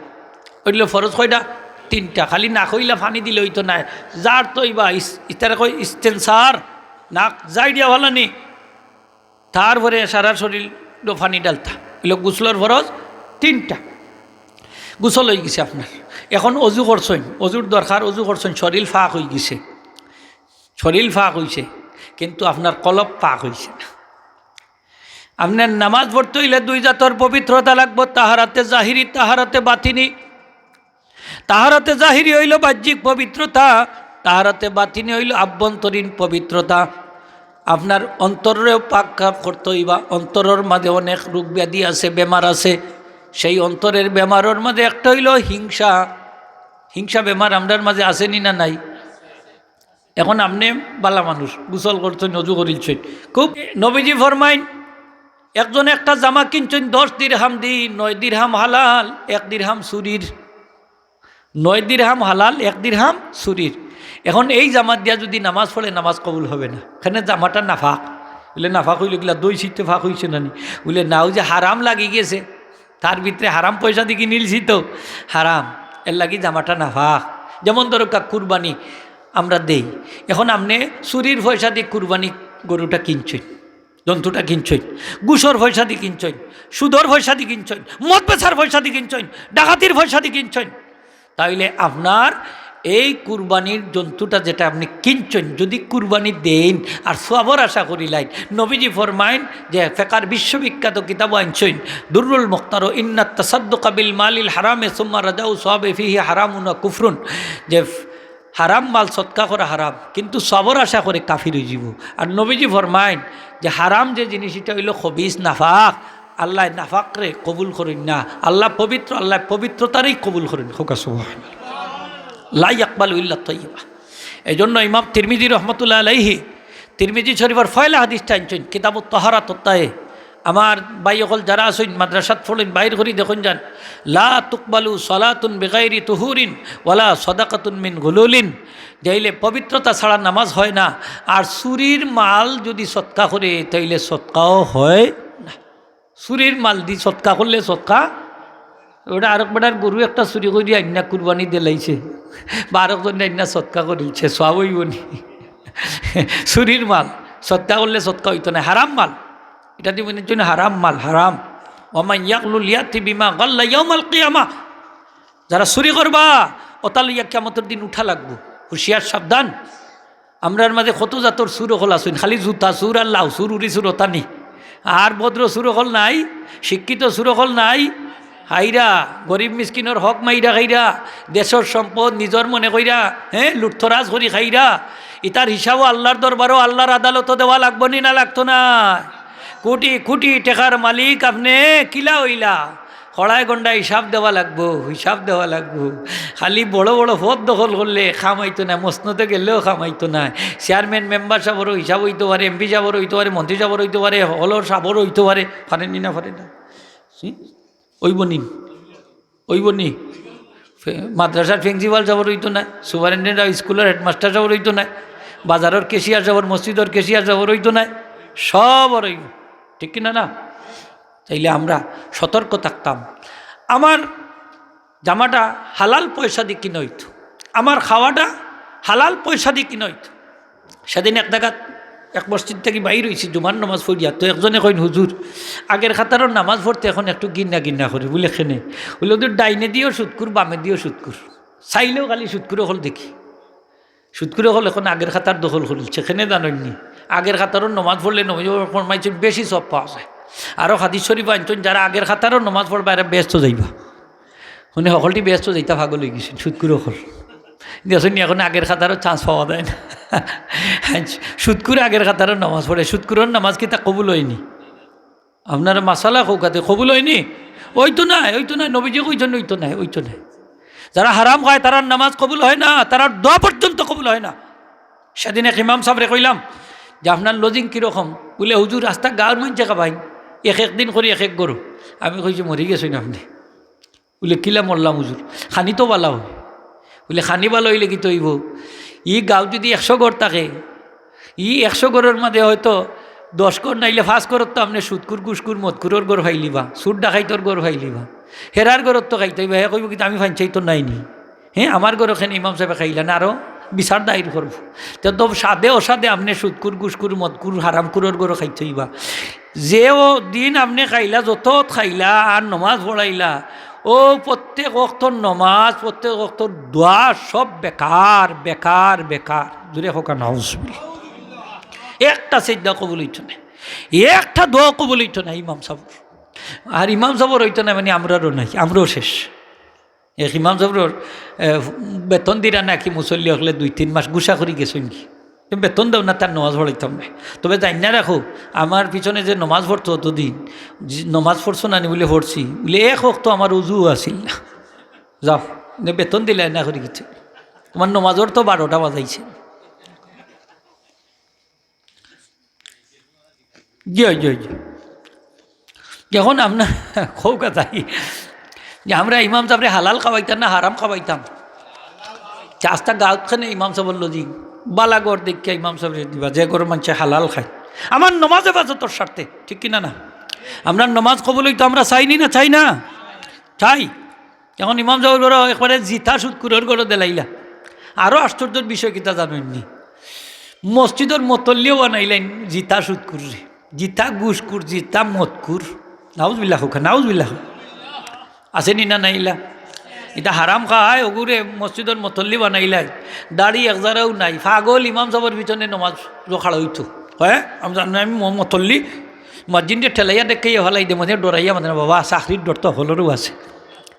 অইলো ফরজ কয়টা? তিনটা। খালি নাকো ইলা পানি দিলে অইতো নায়, যার তো ইবা ইস-, ইতারে কয় ইস্তেনসার, নাক জাইড়িয়া ফালানি, তারপরে সারা শরীরো পানি ঢালতা। অইলো গোসলর ফরজ তিনটা। গোসল অইগেছে আপনার, এখন অজু করছইন, অজুর দরকার, অজু করছইন, শরীল ফাক অইগেছে, শরীল ফাক অইছে, কিন্তু আপনার কলব ফাক অইছে না। আপনার নামাজ পড়তে অইলে দুই জাতর পবিত্রতা লাগবো, তাহারাতে জাহিরি, তাহারাতে বাতিনি। তাহারাতে জাহিরি অইলো বাহ্যিক পবিত্রতা, তাহারাতে বাতিনি অইলো আভ্যন্তরীণ পবিত্রতা। আপনার অন্তররেও পাক করতে অইবা। অন্তরর মাঝে অনেক রোগ ব্যাধি আছে, বেমার আছে। সেই অন্তরের বেমারর মাঝে একটা অইলো হিংসা। হিংসা বেমার আমরার মাঝে আছে নি না নাই? এখন আপনে বালা মানুষ, গোসল করছইন, অজু করিলছইন, খুব, নবীজি ফরমাইন, একজন একটা জামা কিনছইন দশ দিরহাম দি, নয় দিরহাম হালাল, এক দিরহাম চুরির। নয় দিরহাম হালাল, এক দিরহাম চুরির। এখন এই জামা দিয়া যদি নামাজ পড়ে, নামাজ কবুল হবে না। কেনে? জামাটা নাফাক। বুলে, নাফাক অইলে কিলা, ধইছি তো ফাক অইছে না নি? বুলে, না, অউ যে হারাম লাগি গেছে, তার ভিতরে হারাম পয়সা দি কিনিলছি তো, হারাম, এর লাগি জামাটা নাফাক। যেমন ধরউক্কা, কুরবানি আমরা দেই, এখন আপনে চুরির পয়সা দি কুরবানি গরুটা কিনছইন, জন্তুটা কিনছইন, ঘুষর পয়সা দি কিনছইন, সুদর পয়সা দি কিনছইন, মদ বেচার পয়সা দি কিনছইন, ডাকাতির পয়সা দি কিনছইন, তাইলে আপনার এই কুরবানির জন্তুটা যেটা আপনে কিনছইন, যদি কুরবানি দেইন আর সওয়াবর আশা করিলাইন, নবীজি ফরমাইন যে ফেকার বিশ্ববিখ্যাত কিতাব আনছইন দুররুল মুখতারো, ইন্নাত তাসাদ্দুকা বিল মালিল হারামে সুম্মা রাজাউ সওয়াবে ফিহি হারামুন ওয়া কুফরুন, যে হারাম মাল সদকা করা হারাম, কিন্তু সওয়াবর আশা করে কাফির অইযিবো। আর নবীজি ফরমাইন যে হারাম যে জিনিস, ইটা অইলো খবিস, নাফাক, আল্লায় নাফাকরে কবুল করইন না, আল্লাহ পবিত্র, আল্লায় পবিত্রতারেই কবুল করইন। কউক্কা সুবহানাল্লাহ। লা ইয়াকবালু ইল্লা তাইয়্যিবা। এই জন্য ইমাম তিরমিজি রহমতুল্লাহ আলাইহি তিরমিজি শরীফর পয়লা হাদিসটা আনছইন কিতাবুত তাহারাত অধ্যায়ে। আমার ভাই অকল যারা আছইন, মাদ্রাসাত পড়ইন, বাইর করি দেখইন যান, লা তুকবালু সালাতুন বিগাইরি তুহুরিন ওয়ালা সাদাকাতুন মিন গুলুলিন। যাইলে পবিত্রতা ছাড়া নামাজ হয় না, আর চুরির মাল যদি সদকা করে, তাইলে সদকাও হয় না। চুরির মাল দি সদকা করলে সদকা, ওটা আরক বেটার গরু একটা চুরি করি আইন্না কুরবানি দিলাইছে, বা আরক জনে আইন্না সদকা করিলছে, সওয়াব অইবো নি? চুরির মাল সদকা করলে সদকা অইতো নায়, হারাম মাল। ইটা দি মনে অইছে হারাম মাল, হারাম। ওয়া মান ইয়াগলুল ইয়াতি বিমা গাল্লা ইয়াউমাল কিয়ামা। যারা চুরি করবা, ওটা লইয়া কিয়ামতর দিন উঠা লাগবো। হুঁশিয়ার, সাবধান। আমরার মাঝে কত জাতর চুর অকল আছইন, খালি জুতা চুর আর লাউ চুর, উরি চুর, ওটা নি। আর ভদ্র চুর অকল নাই, শিক্ষিত চুর অকল নাই। খাইরা, গরিব মিসকিনর হক মাইরা খাইরা, দেশর সম্পদ নিজর মনে কইরা, হে, লুটতরাজ করি খাইরা। ইতার হিসাবও আল্লার দরবারো, আল্লার আদালতো দেওয়া লাগবো নি না লাগতো নায়? কোটি কোটি টেকার মালিক আপনে, কিলা অইলা? খড়ায় গন্ডায় হিসাব দেওয়া লাগবো, হিসাব দেওয়া লাগবো। খালি বড় বড় পদ দখল করলে কাম অইতো নায়, মসনদে গেলেও কাম অইতো নায়। চেয়ারম্যান, মেম্বার সাবরও হিসাব অইতো পারে, এমপি সাবরও অইতো পারে, মন্ত্রী সাবরও অইতো পারে, হকলর সাবরও অইতো পারে, পারে নি না পারে না? হুম? অইবো নি? অইবো নি? ফে-, মাদ্রাসার প্রিন্সিপাল সাবর অইতো নায়, সুপারিনটেন্ডেন্ট অফ স্কুলর হেডমাস্টার সাবর অইতো নায়, বাজারর ক্যাশিয়ার সাবর, মসজিদর ক্যাশিয়ার সাবর অইতো নায়, সবর অইবো। ঠিক কি না, না? তাইলে আমরা সতর্ক থাকতাম। আমার জামাটা হালাল পয়সা দি কিনা অইতো, আমার খাওয়াটা হালাল পয়সা দি কিনা অইতো। সেদিন এক জাগাত এক মসজিদ থাকি বাইর অইছি জুমার নামাজ পড়িয়া, তো একজনে কইন, "হুজুর, আগের কাতারর নামাজ পড়তে এখন একটু ঘিন্না ঘিন্না করে।" বুলে, "কেনে?" বুলে, "ওদের ডাইনে দিও সুদকুর, বামে দিও সুদকুর, চাইলেও খালি সুদকুর অকল দেখি।" সুদকুর অকল এখন আগের কাতার দখল করিলছে, কেনে জানইন নি? আগের কাতারর নামাজ পড়লে নবীজি ফরমাইছইন বেশি সওয়াব পাওয়া যায়। আরো হাদিস শরীফ আনছইন, যারা আগের কাতারর নামাজ পড়বা, এরা বেহেস্তো যাইবা। মানে হকলটি বেহেস্তো যাইতা পাগল অইগেছইন, সুদকুর অকল। দেখছইন নি, এখন আগের কাতারও চান্স পাওয়া যায় না। সুদকুর আগের কাতারর নামাজ পড়ে, সুদকুরর নামাজ কিতা কবুল অয়নি? আপনারা মাসালা কউক্কা তে, কবুল অয়নি? অইতো নায়, অইতো নায়, নবীজি কইছইন অইতো নায়, অইতো নায়। যারা হারাম খায়, তারার নামাজ কবুল হয় না, তারার দোয়া পর্যন্ত কবুল হয় না। সেদিন এক ইমাম সাবরে কইলাম যে, "আপনার লজিং কিরকম?" বুলে, "হুজুর, আস্তা গাঁওর মানষে খাবাইন, এক এক দিন করি এক এক গরু।" আমি কইছি, "মরি গেছইন আপনে।" বুলে, "কিলা মরলাম হুজুর? খানি তো বালা অয়।" বুলে, "খানি বালা অইলে কিতা অইবো? ই গাঁওত যুদি একশো ঘর থাকে, ই একশো ঘরর মাঝে হয়তো দশ ঘর নাইলে পাঁচ ঘরর তো আপনে সুদকুর, ঘুষকুর, মদকুরর ঘর পাইলিবা, চুর ডাকাইতর ঘর পাইলিবা। হেরার ঘরর তো খাইতে অইবা, হে কইবো কিতা আমি পাইনচাইতো নাইনি? হে, আমার ঘরো কেনে ইমাম সাবে খাইলা না, আরো বিচার দায়ের করবো।" তে তো সাধে অসাধে আপনে সুদকুর, ঘুষকুর, মদকুর, হারামকুরর ঘরো খাইতে অইবা। যে ও দিন আপনে খাইলা, যত খাইলা আর নমাজ পড়াইলা, ও প্রত্যেক ওয়াক্তর নমাজ, প্রত্যেক ওয়াক্তর দোয়া সব বেকার, বেকার, বেকার। জুরে কউক্কা নাউজুবিল্লাহ। একটা সিজদা কবুল অইতো নায়, একটা দোয়া কবুল অইতো নায় ইমাম সাবর। আর ইমাম সাবর অইতো নায় মানে আমরারও নাই, আমরাও শেষ। এক ইমাম সাবর, এ, বেতন দিরা নাকি মুসল্লি অকলে দুই তিন মাস গুসা করি গেছইন কি? তুমি বেতন দেও না, তার নমাজ পড়াইতাম না। তবে জানিয়া রাখো, আমার পিছনে যে নমাজ পড়তো অতদিন, যে নমাজ পড়ছো না নি বুলে পড়ছি, বুলে এক ওয়াক্ত আমার উজুও আছিল না। যাও, নে বেতন দিলায় না করি গেছে। তোমার নমাজর তো বারোটা বাজাইছে। জি, জি, জি। এখন আমরা কউক্কা তাই যে আমরা ইমাম সাবরে হালাল খাওয়াইতাম না হারাম খাওয়াইতাম? তে আস্তা গাঁওত খানে ইমাম সাবর লজি, বালা ঘর দেখিয়া ইমাম সাবরে দিবা, যে ঘরর মানষে হালাল খায়। আমার নমাজ হেফাজতর স্বার্থে, ঠিক কিনা না? আমরা নমাজ কবুল অইতো আমরা চাই নি না, চাই না? চাই। এখন ইমাম সাবর ঘরো একবারে জিতা সুদখুরর ঘরো দিলাইলা। আরো আশ্চর্যর বিষয় কিতা জানইন নি? মসজিদর মতল্লিও বানাইলাইন জিতা সুদখুররে, জিতা ঘুষখুর, জিতা মদখুর। নাউজুবিল্লাহ কউক্কা, নাউজুবিল্লাহ। আছে নি না নাই ইলা? ইতা হারাম খায়, অগুরে মসজিদর মতল্লি বানাইলাইন। দাড়ি একজারাও নাই, পাগল ইমাম সাবর পিছনে নমাজো খাড়া অইতো। হ্যাঁ, আমি জানি না, আমি ম-, মতল্লি, মুয়াজ্জিনরে ঠেলাইয়া দেখাইয়া ফালাই দে, মানে ডরাইয়া, মানে, বাবা, চাকরির ডর তো হকলরউ আছে।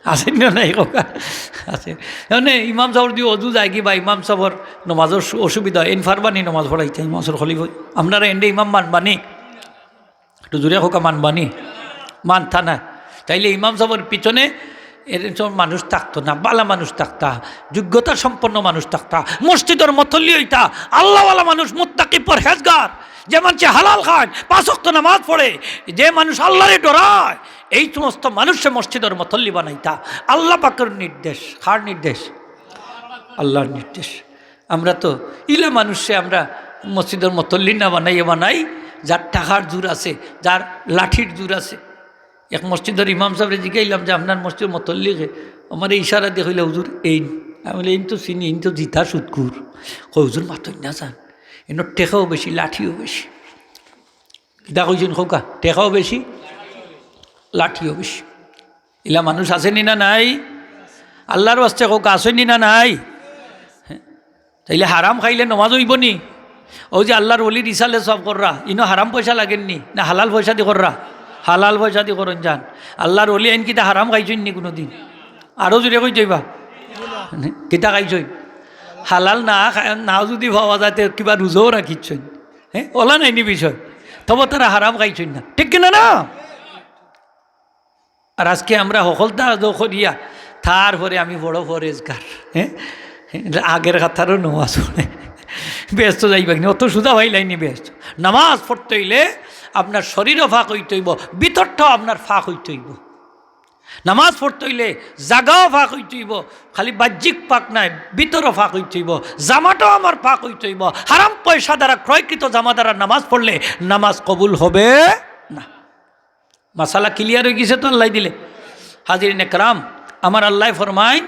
আছে না নাই কউক্কা? আছে। মানে ইমাম সাবর দি অজু যায়গি বা ইমাম সাবর নমাজর সু-, অসুবিধা, এন পারবা নি নমাজ পড়াইতা ইমাম সাবর খলিফা? আপনারা এনরে ইমাম মানবা নি? একটু জোরে কউক্কা, মানবা নি? মানতা না। তাইলে ইমাম সাবর পিছনে এরকম মানুষ থাকতো না, বালা মানুষ থাকতা, যোগ্যতা সম্পন্ন মানুষ থাকতা, মসজিদর মতল্লি অইতা, আল্লাহওয়ালা মানুষ, মুত্তাকি পরহেজগার, যে মানষে হালাল খায়, পাঁচ ওয়াক্ত নামাজ পড়ে, যে মানুষ আল্লাহরে ডরায়, এই সমস্ত মানুষরে মসজিদর মতল্লি বানাইতা। আল্লাহ পাকর নির্দেশ। কার নির্দেশ? আল্লাহর নির্দেশ। আমরা তো ইলা মানুষরে আমরা মসজিদর মতল্লি না বানাইয়া বানাই, যার টাকার জোর আছে, যার লাঠির জোর আছে। এক মসজিদর ইমাম সাবরে জিগাইলাম যে, "আপনার মসজিদর মতল্লি কে?" আমারে ইশারা দিয়া কইলা, "হুজুর, এইন।" আমি বলি, "এইন তো চিনি, এইন তো জিতা সুদখুর।" কয়, "হুজুর, মাতইন না যান, এনর টেকাও বেশি, লাঠিও বেশি।" কিতা কইছইন কউক্কা? টেকাও বেশি, লাঠিও বেশি। ইলা মানুষ আছে নি না নাই? আল্লাহর ওয়াস্তে কউক্কা, আছে নি না নাই? তাইলে হারাম খাইলে নমাজ অইবো নি? অউ যে আল্লাহর ওলির ইসালে সব কররা, ইনো হারাম পয়সা লাগের নি না হালাল পয়সাদি কররা? হালাল পয়সাদি করইন যান। আল্লাহর ওলি আইন কিতা হারাম খাইছইন নি কুনুদিন? আরো জোরে কইতাইবা। কিতা খাইছইন? হালাল না খা-, না যুদি পাওয়া যায়, তে কিবা রুজাও রাখিছইন। হ্যাঁ, অলা নায় নি বিষয়। তবে তারা হারাম খাইছইন না, ঠিক কিনা না? আর আজকে আমরা হকলতা আদৌ করিয়া, তারপরে আমি বড় পরহেজগার, হ্যাঁ, আগের কাতারো নমাজ পড়ে, বেহেস্তো যাইবা কিনা? অত সুজা পাইলাইন নি বেহেস্তো। নামাজ পড়তে অইলে আপনার শরীরও পাক অইতে অইবো, ভিতরটাও আপনার পাক অইতে অইবো। নামাজ পড়তে অইলে জাগাও পাক অইতে অইবো, খালি বাহ্যিক পাক নায়, ভিতরও পাক অইতে অইবো, জামাটাও আমার পাক অইতে অইবো। হারাম পয়সা দ্বারা ক্রয়কৃত জামা দ্বারা নামাজ পড়লে নামাজ কবুল হবে না। মাসালা ক্লিয়ার অইগেছে তো আল্লায় দিলে? হাজিরিন একরাম, আমার আল্লায় ফরমাইন,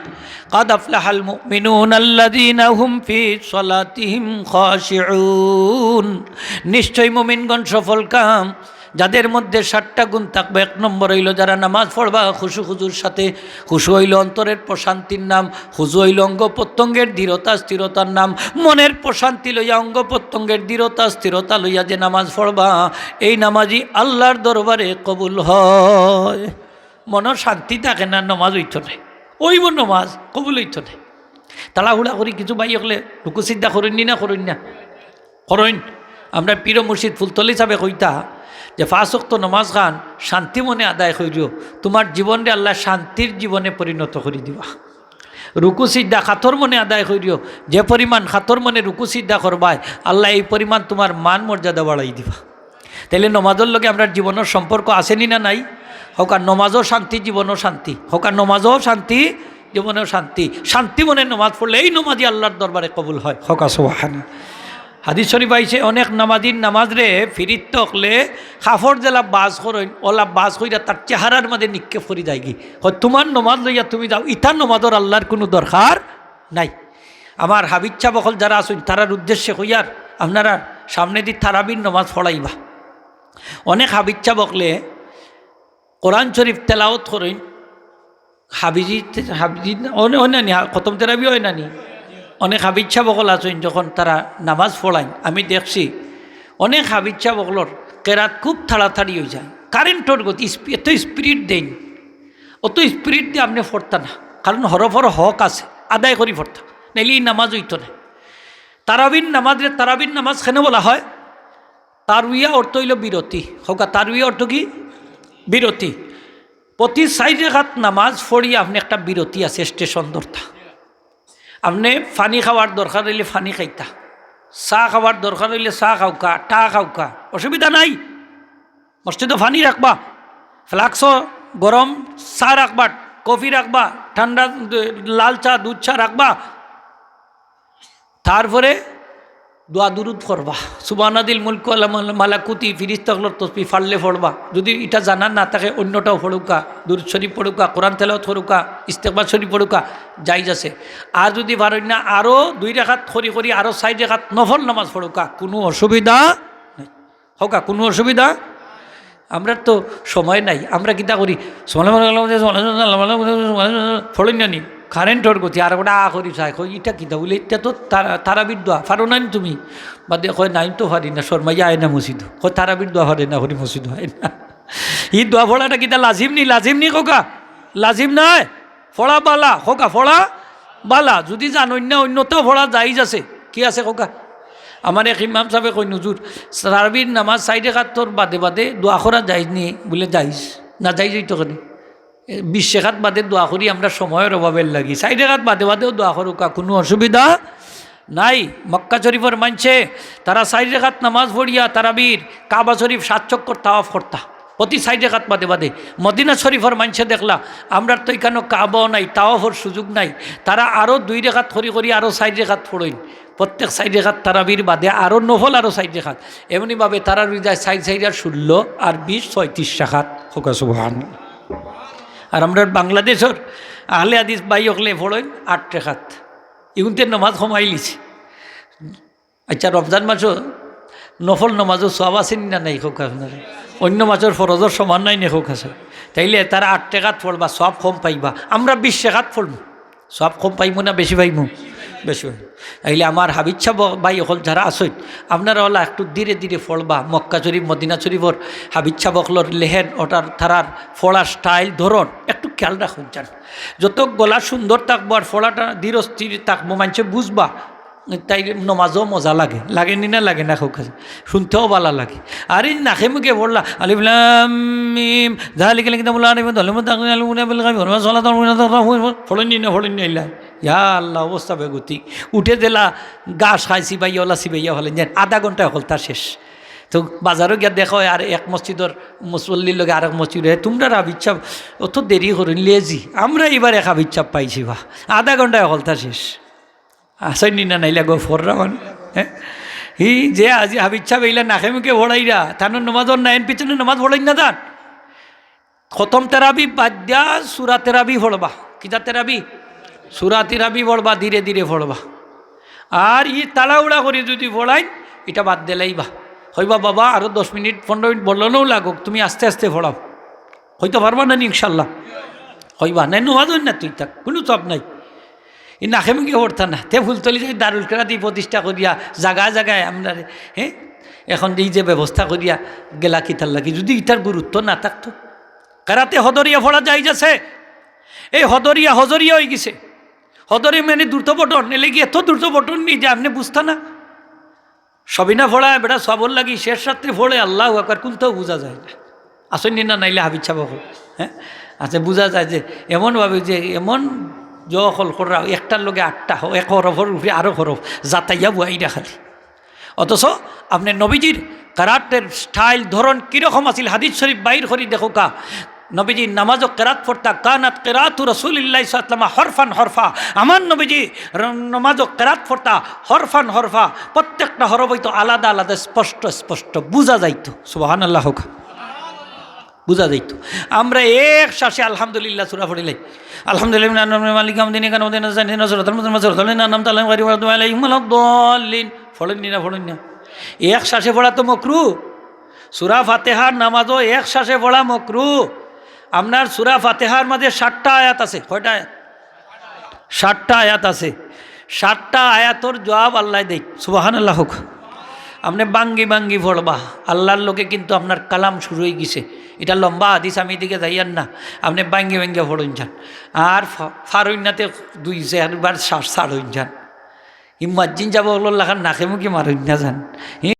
"কাদ আফলাহাল মুমিনুন আল্লাযীনা হুম ফি সালাতিহিম খাশিউন।" নিশ্চয় মুমিনগণ সফলকাম, যাদের মধ্যে সাতটা গুণ থাকবে। এক নম্বর অইলো যারা নামাজ পড়বা খুশু খুজুর সাথে। খুশু অইলো অন্তরের প্রশান্তির নাম, খুজু অইলো অঙ্গ প্রত্যঙ্গের দৃঢ়তা স্থিরতার নাম। মনের প্রশান্তি লইয়া, অঙ্গ প্রত্যঙ্গের দৃঢ়তা স্থিরতা লইয়া যে নামাজ পড়বা, এই নামাজই আল্লাহর দরবারে কবুল হয়। মনর শান্তি থাকে না, নামাজ অইতো নায়। অইবো নামাজ, কবুল অইতো নায়। তাড়াহুড়া করি কিছু ভাই অকলে রুকু সিজদা করইন নি না করইন না? করইন। আমরার পীর মুর্শিদ ফুলতলি সাবে কইতা যে, "পাঁচ ওয়াক্ত নামাজ খান শান্তি মনে আদায় করিও, তুমার জীবনরে আল্লায় শান্তির জীবনে পরিণত করি দিবা।" রুকু সিজদা কাতর মনে আদায় করিও, যে পরিমাণ কাতর মনে রুকু সিজদা করবায়, আল্লায় এই পরিমাণ তুমার মান মর্যাদা বাড়াই দিবা। তাইলে নমাজর লগে আমরার জীবনর সম্পর্ক আছে নি না নাই? কউক্কা, নমাজও শান্তি, জীবনও শান্তি। কউক্কা, নমাজও শান্তি, জীবনেও শান্তি। শান্তি মনে নমাজ পড়লে এই নমাজই আল্লাহর দরবারে কবুল হয়। কউক্কা সুবহানাল্লাহ। হাদিস শরীফ আইছে, অনেক নামাজির নামাজরে ফিরিস্তা অকলে কাপড় যেলা বাজ করইন, অলা বাজ কইরা তার চেহারার মাঝে নিক্ষেপ করি যায়গি। কয়, "তুমার নমাজ লইয়া তুমি যাও, ইতা নমাজর আল্লাহর কুনু দরকার নাই।" আমার হাফিজ সাব অকল যারা আছইন, তারার উদ্দেশ্যে কইয়ার, আপনারা সামনেদি তারাবির নমাজ পড়াইবা। অনেক হাফিজ সাব অকলে কোরআন শরীফ তেলাওয়াত করইন, হাফিজি, হাফিজি, অনে-, অনে নি, খতম তেরাবি অয় না নি? অনেক হাফিজ সাব অকল আছইন, যখন তারা নামাজ পড়াইন, আমি দেখছি অনেক হাফিজ সাব অকলর কেরাত খুব তাড়াতাড়ি অইযায়, কারেন্টর গতি, স্পি-, এত speed দেইন, অত speed দিয়া আপনে পড়তা না। কারণ হরফর হক আছে, আদায় করি পড়তা, নাইলে ই নামাজ অইতো নায়। তারাবির নামাজরে তারাবির নামাজ কেনে বলা হয়? তারবিয়া অর্থ অইলো বিরতি। কউক্কা, তারবিয়া অর্থ কি? বিরতি। প্রতি চাইর রেকাত নামাজ পড়ি আপনে একটা বিরতি আছে, স্টেশন ধরতা। আপনে পানি খাওয়ার দরকার অইলে পানি খাইতা, চা খাওয়ার দরকার অইলে চা খাউক্কা, টা খাউক্কা, অসুবিধা নাই। মসজিদো পানি রাখবা, ফ্লাক্সো গরম চা রাখবা, কফি রাখবা, ঠান্ডা লাল চা, দুধ চা রাখবা। তারপরে দোয়া দুরুদ পড়বা, সুবহানাদিল মুলকু ওয়াল মালাকুতি, ফিরিস্তা অকলর তসবিহ পারলে পড়বা। যদি ইটা জানা না থাকে, অইন্যটাও পড়উক্কা, দুরুদ শরিফ পড়উক্কা, কোরআন তেলাওয়াত করউক্কা, ইস্তেগফার শরিফ পড়উক্কা, জাইজ আছে। আর যদি পারইন না, আরো দুই রেকাত করি করি আরো চাইর রেকাত নফল নামাজ পড়উক্কা, কুনু অসুবিধা নাই। কউক্কা, কুনু অসুবিধা? আমরার তো সময় নাই, আমরা কিতা করি? পড়ইন না নি? কারেন্টর গতি, আর ওটা আ করি চাই, কই, "ইটা কিতা?" বুলে, "ইটা তো তারা-, তারাবির দোয়া, পারো না নি তুমি?" বাদে কয়, "না, আমি তো পারি না, শরমাইয়া আয় না মসজিদো।" কয়, "তারাবির দোয়া পারে না, করি মসজিদো আয় না।" ই দোয়া পড়াটা কিতা লাজিম নি? লাজিম নি কউক্কা? লাজিম নায়। পড়া বালা, কউক্কা, পড়া বালা। যদি জানইন না, অইন্যতাও পড়া জাইজ আছে। কি আছে কউক্কা? আমার এক ইমাম সাবে কইন, "হুজুর, তারাবির নামাজ চাইর রেকাতর বাদে বাদে দোয়া করা জাইজ নি?" বুলে, "জাইজ। না জাইজ অইতো কেনে? এ, বিশ রেকাত বাদে দোয়া করি আমরা সময়র অভাবর লাগি। চাইর রেকাত বাদে বাদেও দোয়া করউক্কা, কুনু অসুবিধা নাই।" মক্কা শরিফর মানষে তারা চাইর রেকাত নামাজ পড়িয়া তারাবির কাবা শরিফ সাত চক্কর তাওয়াফ করতা। প্রতি চাইর রেকাত বাদে বাদে। মদিনা শরিফর মানষে দেখলা, আমরার তো ইকানো কাবাও নাই, তাওয়াফর সুযোগ নাই। তারা আরো দুই রেকাত করি করি আরো চাইর রেকাত পড়ইন। প্রত্যেক চাইর রেকাত তারাবির বাদে আরো নফল আরো চাইর রেকাত। এমনিভাবে তারার রোজায় চাইর চাইর আর ষোলো আর বিশ, ছয়ত্রিশ রেকাত। কউক্কা সুবহানাল্লাহ। আর আমরার বাংলাদেশর আহলে হাদিস ভাই অকলে পড়ইন আট রেকাত। ইগুনতে নামাজ কমাইলিছে। আচ্ছা, রমজান মাসো নফল নামাজো সওয়াব আছে নি না নাই কউক্কা আপনারা? অইন্য মাসর ফরজর সমান নায় নি কউক্কা? তাইলে তারা আট রেকাত পড়বা, সওয়াব কম পাইবা, আমরা বিশ রেকাত পড়মু, সওয়াব কম পাইমু না বেশি পাইমু? বেশি পাইমু। তাইলে আমার হাফিজ সাব ভাই অকল যারা আছইন, আপনারা অলা একটু ধীরে ধীরে পড়বা। মক্কা শরিফ, মদিনা শরিফর হাফিজ সাব অকলর লেহেন, ওটার তারার পড়ার স্টাইল, ধরন একটু খেয়াল রাখইন যান। যত গলা সুন্দর থাকবো আর পড়াটা ধীর স্থির থাকবো, মানষে বুঝবা, তাইলে নমাজও মজা লাগে, লাগে নি না লাগে না কউক্কা? শুনতেও বালা লাগে। আর ই নাকে মুখে পড়লা, "আলিফ লাম মিম, যালিকাল কিতাবু লা রাইবা ফিহি হুদাল লিল মুত্তাকিন, আলিফ লাম মিম, পড়ইন নি না, পড়ইন নি, ইলা।" ইয়া আল্লাহ, অবস্থা বেগতি। উঠে দিলা, ঘাস খাইছি ভাই, অলা চিবাইয়া ফালাইন যান, আধা ঘন্টায় হকলতা শেষ। তো বাজারো গিয়া দেখা অয় আর এক মসজিদর মুসল্লির লগে আরেক মসজিদর, "এ, তুমরার হাফিজ সাব অত দেরি করইন, লেজি, আমরা ইবার এক হাফিজ সাব পাইছি বা, আধা ঘন্টায় হকলতা শেষ।" আছইন নি না নাইলা গো ফররা মানে, হ্যাঁ? ই যে আজি হাফিজ সাব ইলা নাকে মুখে পড়াইরা, তানর নমাজর নাইন পিছনে নমাজ পড়ইন না যান। খতম তেরাবি বাদ দিয়া সুরা তেরাবি পড়বা। কিতা তেরাবি? সুরা তেরাবি পড়বা, ধীরে ধীরে পড়বা। আর ই তাড়াহুড়া করি যদি পড়াইন, ইটা বাদ দিলাইবা। কইবা, "বাবা, আরো দশ মিনিট, পনেরো মিনিট বললেও লাগউক, তুমি আস্তে আস্তে পড়াও।" কইতা পারবা না নি ইনশাল্লাহ? কইবা, "নাই, নমাজ অইন না তুই থাক, কুনু চাপ নাই।" ই নাকে মুখে পড়তা না। তে ফুলতলি যাই দারুল কেরাতি প্রতিষ্ঠা করিয়া জাগায় জাগায় আমরারে, হ্যাঁ, এখন এই যে ব্যবস্থা করিয়া গেলা কিতার লাগি, যদি ইতার গুরুত্ব না থাকতো। কেরাতে হদরিয়া পড়া জাইজ আছে, এই হদরিয়া হজরিয়া অইগেছে। হদরি মানে দ্রুত পঠন, এর লাগি এত দ্রুত পঠন নি যে আপনে বুঝতা না। সবিনা পড়ায় বেটা সওয়াবর লাগি শেষ রাত্রে পড়ে আল্লাহু আকবার, কুনটাও বুঝা যায় না। আছইন নি না নাইলা হাফিজ সাব অকল, হ্যাঁ? আচ্ছা, বুঝা যায় যে এমনভাবে যে এমন জ অকল কররা, একটার লগে আটটা, হ-, এক হরফর উপরে আরো হরফ, জাতাইয়া বুয়াইরা খালি। অথচ আপনে নবীজির কেরাতের স্টাইল, ধরন কিরকম আছিল, হাদিস শরিফ বাইর করি দেখউক্কা। নবীজি নামাজো কেরাত পড়তা, কানাত কেরাতু রাসূলিল্লাহি সাল্লাল্লাহু আলাইহি ওয়াসাল্লাম হরফান হরফা। আমার নবীজি র-, নামাজো কেরাত পড়তা হরফান হরফা, প্রত্যেকটা হরফ অইতো আলাদা আলাদা, স্পষ্ট স্পষ্ট বুঝা যাইতো। সুবহানাল্লাহ কউক্কা। বুঝা যাইতো। আমরা এক শ্বাসে আলহামদুলিল্লাহ সূরা পড়িলাই। আলহামদুলিল্লাহ, মালিকি ইয়াউমিদ্দিন, ইয়াকা না'বুদু ওয়া ইয়াকা নাস্তাইন, ইহদিনাস সিরাতাল মুস্তাকিম, সিরাতাল লাযিনা আন'আমতা আলাইহিম, গায়রিল মাগদুবি আলাইহিম ওয়ালাদ দাল্লিন। পড়ইন নি না, পড়ইন না? এক শ্বাসে পড়া তো মকরু। সূরা ফাতিহার নামাজো এক শ্বাসে পড়া মকরু। আপনার সূরা ফাতিহার মাঝে সাতটা আয়াত আছে। কয়টা আয়াত? সাতটা আয়াত আছে। সাতটা আয়াতর জুয়াব আল্লায় দেইন। সুবহানাল্লাহ কউক্কা। আপনে ভাঙ্গি ভাঙ্গি পড়বা। আল্লার লগে কিন্তু আপনার কালাম শুরু অইগেছে। ইটা লম্বা হাদিস, আমি ইদিকে যাইয়ার না, আপনে ভাঙ্গি ভাঙ্গি পড়ইন যান। আর ফা-, ফারইন না তে দুই চাইরবার শ্বাস ছাড়ইন যান। ই মুয়াজ্জিন সাব অকলর লাখান নাকে মুখে মারইন না যান। হি,